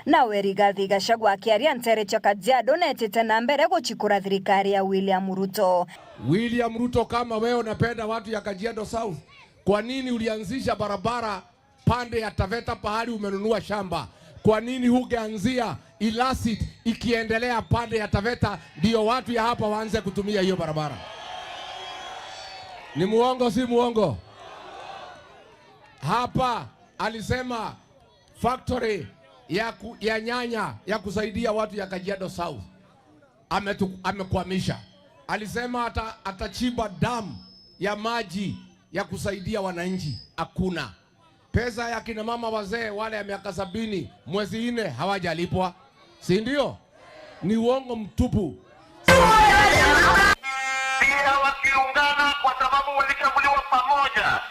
Nawe Rigathi Gachagua akiaria nteere cia Kajiado neetite na mbere guchikura thirikari ya William Ruto. William Ruto, kama wewe unapenda watu ya Kajiado South, kwa nini ulianzisha barabara pande ya Taveta pahali umenunua shamba? Kwa nini hugeanzia Ilasit ikiendelea pande ya Taveta, ndio watu ya hapa waanze kutumia hiyo barabara? Ni muongo, si muongo? Hapa alisema factory ya ku-, ya nyanya ya kusaidia watu ya Kajiado South ametu-, amekwamisha. Alisema ata-, atachimba dam ya maji ya kusaidia wananchi. Hakuna. Pesa ya kina mama wazee wale ya miaka sabini, mwezi nne hawajalipwa. Si ndio? Ni uongo mtupu. Pia wakiungana kwa sababu walichaguliwa pamoja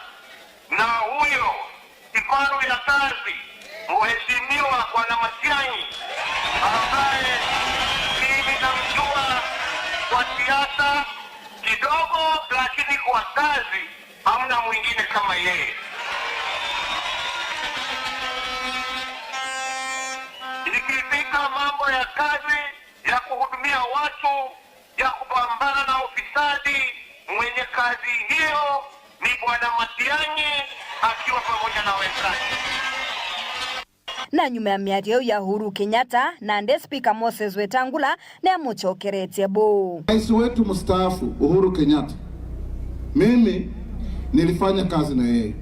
na huyo kifaru ya kazi, Mheshimiwa Bwana Matiang'i, ambaye mimi namjua kwa siasa kidogo, lakini kwa kazi hamna mwingine kama yeye. Ikifika mambo ya kazi ya kuhudumia watu, ya kupambana na ufisadi, mwenye kazi hiyo ni Bwana Matiang'i akiwa pamoja na wenzake. Na nyuma ya miario iu ya Uhuru Kenyatta, nandi Spika Moses Wetangula ni amucokeretie buu. Rais wetu mstaafu Uhuru Kenyatta, mimi nilifanya kazi na yeye.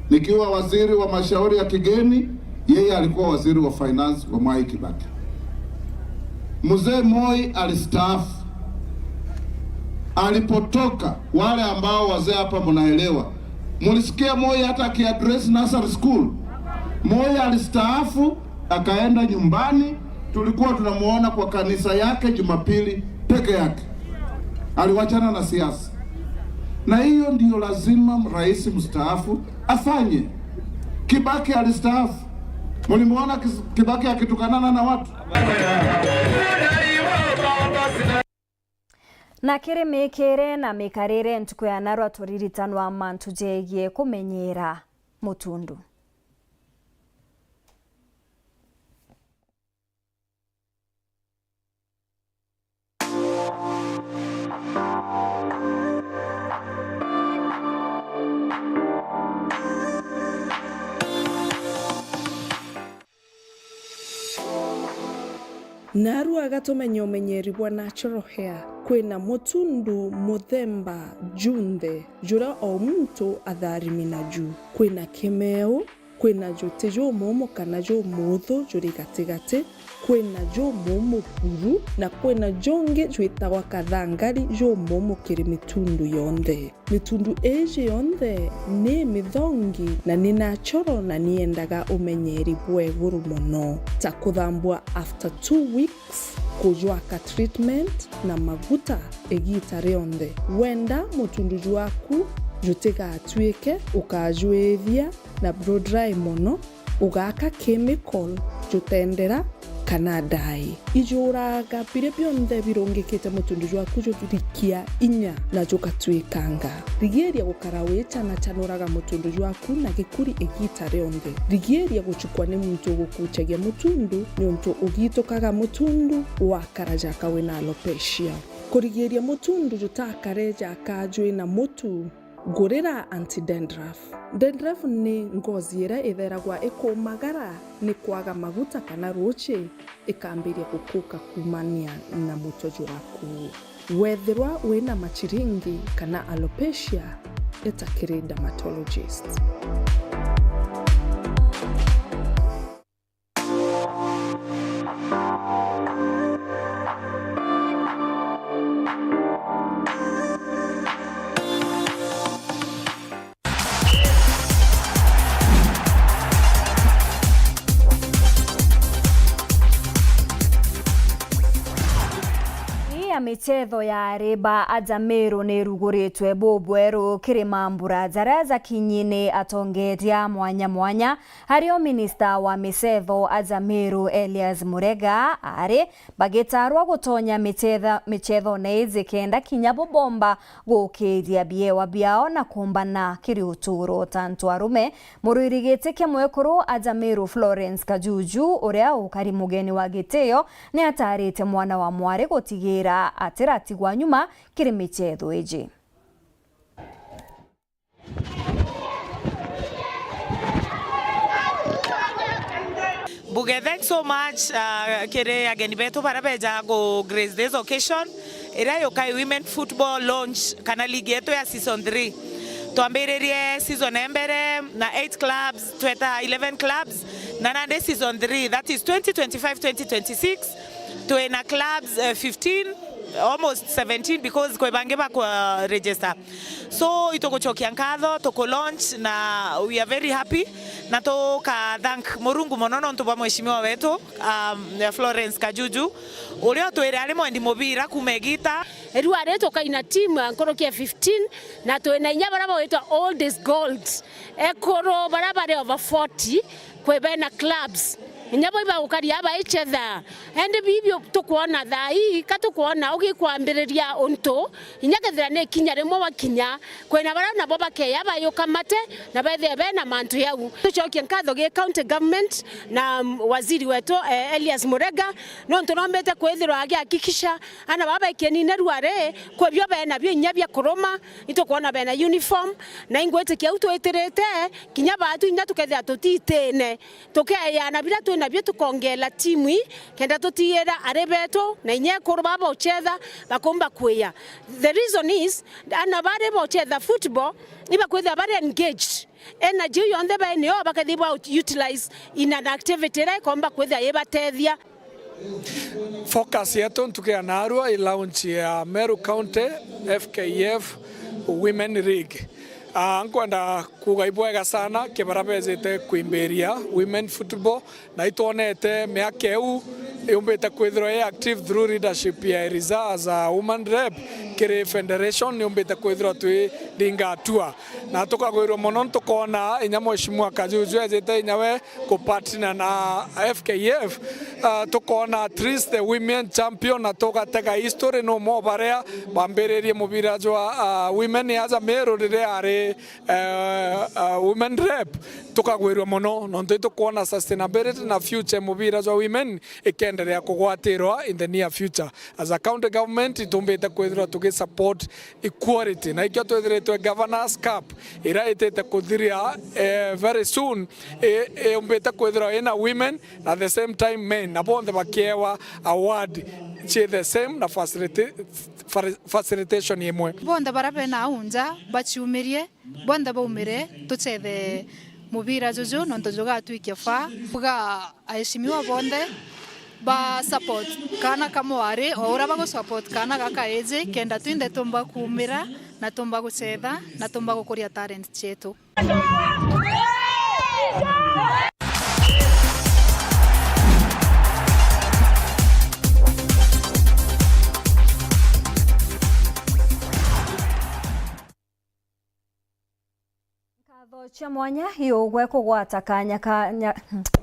Nikiwa waziri wa mashauri ya kigeni, yeye alikuwa waziri wa finance wa Mwai Kibaki. Mzee Moi alistaafu. Alipotoka, wale ambao wazee hapa mnaelewa, mulisikia Moi hata akiaddress nursery school? Moi alistaafu, akaenda nyumbani, tulikuwa tunamuona kwa kanisa yake Jumapili peke yake. Aliwachana na siasa. Na hiyo ndio lazima rais mstaafu afanye. Kibaki alistaafu. Mulimuona Kis-, Kibaki akitukanana na watu? Na kiri mikire na mikarire ntuku ya narua turiritanwa mantu jegie kumenyera mutundu. Narua gatumenye umenyeri bwa natural hair. Kwina mutundu muthemba junthe, juria o muntu atharimi naju. Kwina kimeu, kwina juti jumumu kana jumuthu juri gatigati, kwina jumumu buru, na kwina jungi jwitagwa kathangari jumumu kiri mitundu yonthe. Mitundu iji yonthe ni mithongi na ni natural na niendaga umenyeri bwa iguru mono, ta kuthambua after two weeks, kujwaka treatment na maguta igita rionthe. Wenda mutundu jwaku jutigatuike ukajwithia na blow dry mono, ugaka chemical jutendera kana ndai. Ijuuraga biria bionthe birungikite mutundu jwaku jurikia inya na jugatuikanga. Rigiiria gukara wichanachanuraga mutundu jwaku na gikuri igiita rionthe. Rigiiria guchukwa ni muntu ugukuchagia mutundu, niuntu ugitukaga mutundu wakara jaka wina alopecia. Kurigiiria mutundu jutakare jaka jwina mutu, gurira anti-dandruff. Dandruff ni ngozi iria itheragwa ikumagara ni kwaga maguta kana ruuchi, ikambiria gukuka kuumania na mutwe jwaku. Wethirwa wina machiringi kana alopecia, eta kiri dermatologist. Ii ya michetho ya ariba aja Meru ni iruguritwe bubweru kiri mambura jaria jakinyi ni atongeria mwanya mwanya, ario minista wa michetho aja Meru Elias Murega ari bagitarwa gutonya michetha-, michethone iji kenda kinya bo bomba gukiria biewa biao na kumbana kiri uturo ta antu arume. Murwiri giti kia mwekuru aja Meru Florence Kajuju, uria ukari mugeni wa gitio, ni atarite mwana wa mwari gutigira atiratigwa nyuma kiri michetho iji. Mbuge, thanks so much, uh, kiri ageni betu baria beja ku grace this occasion, iria yukai Women Football Launch kana league yetu ya season three. Twambiririe season ya mbere na eight clubs, tweta eleven clubs, na nandi season three, that is twenty twenty-five twenty twenty-six, twina clubs, uh, fifteen, almost seventeen, because kwi bangi bakwa register. So, itugucokia nkatho, tuku launch, na we are very happy, na tuka thank Murungu mono nontu bwa mheshimiwa wetu, um, Florence Kajuju, uria utwire ari mwendi mubira kuuma igita. Riu ari tukaina team nkuruki ya fifteen, na twina inya baria bagwitwa old is gold, ekuru baria bari over forty, kwi bena clubs. Inya bo ibagukaria baichetha. Indi bibi tukwona thaa ii, ka tukwona ugikwambiriria untu, inya kethira ni kinya rimwe wakinya, kwina baria nabo bakeya bayuka mate, na bethire bena mantu jau. Tucokie nkatho gi county government na waziri wetu, eh, Elias Murega, nontu nombite kwithirwa agihakikisha ana baba ikenine ruari, kwi bio bena bio inya bia kuruma, itukwona bena uniform, na ingwitikia u twitirite, kinya baatu inya tukethira tutitine. Tukeeyana biria twinabio, tukongela timu ii, kenda tutiira ari betu na inya ekuru baba uchetha bakumba kwiya. The reason is, ana bari bochetha football, ibakwithira bari engaged. Energy iu yonthe bainio bakethira ba utilize in an activity iria ikomba kwithira ibatethia. Focus yetu ntuku ya naarua i launch ya Meru County F K F Women League. Ah, nkwenda kuuga ibwega sana kibara bejite kwimbiria women football, na itwonete miaka iu yumbite kwithirwa i active through leadership ya Eriza as a woman rep kiri federation, yumbite kwithirwa twiringa hatua. Na tukagwirua mono, ntukwona inya Mheshimiwa Kajuju ejite inya we kupartner na F K F, ah, tukoona at least the women champion, na tugatega history, no mo baria bambiririe mubira jwa, ah, women aja Meru riria ari, eh, ah, women rep. Tukagwirua mono, nontu itukwona sustainability na future mubira jwa women ikenderea kugwatirwa in the near future. As a county government, itumbite kwithirwa tugisupport equality, na ikio twithiritwe Governors Cup iria itite kuthiria, eh, very soon, eh, yumbite kwithirwa ina women na the same time men, na bonthe bakiewa award ci the same na facilita-, fa-, facilitation imwe. Bonthe baria bena au nja baciumirie, bonthe baumire tuchethe mubira juju, nontu jugatwikia faa. Kuga aheshimiwa bonthe ba support kaana ka mwari, o uria bagu support kaana gaka iji, kenda twinthe tumba kuumira na tumba guchetha na tumba gukuria talent cietu. Nkatho Cia mwanya iugwe kugwata kanya kanya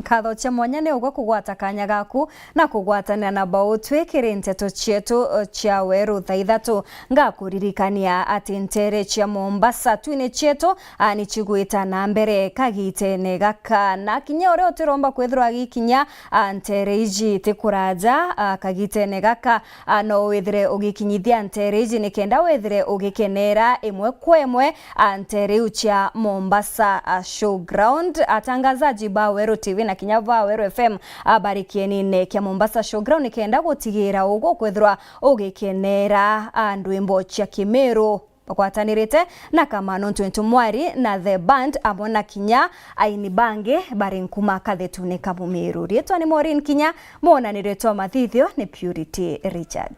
nkatho cia mwanya ni ugwe kugwata kanya gaku na kugwatanira na bautwi kiri nteto cietu cia weru thaa ithatu. Ngakuririkania ati ntere cia Mombasa twini cietu a, ni cigwita na mbere kagitene gaka, na kinya uria utiromba kwithirwa agikinya a, ntere iji ti kuraja a, kagitene gaka a, no withire ugikinyithia ntere iji nikenda withire ugikenera imwe kwa imwe a, ntere iu cia Mombasa a, Showground. Atangazaji ba Weru T V na kinya ba Weru F M a, bari kienine kia Mombasa Showground nikenda gutigira ugu kwithirwa ugikenera a, ndwimbo cia Kimiru. Bagwatanirite na Kamano Ntwintu Mwari na The Band, amwe na kinya aini bangi bari nkuma kathetune ka Mumiru. Riitwa ni Maureen Kinya, mwonaniritwa mathithio ni Purity Richard.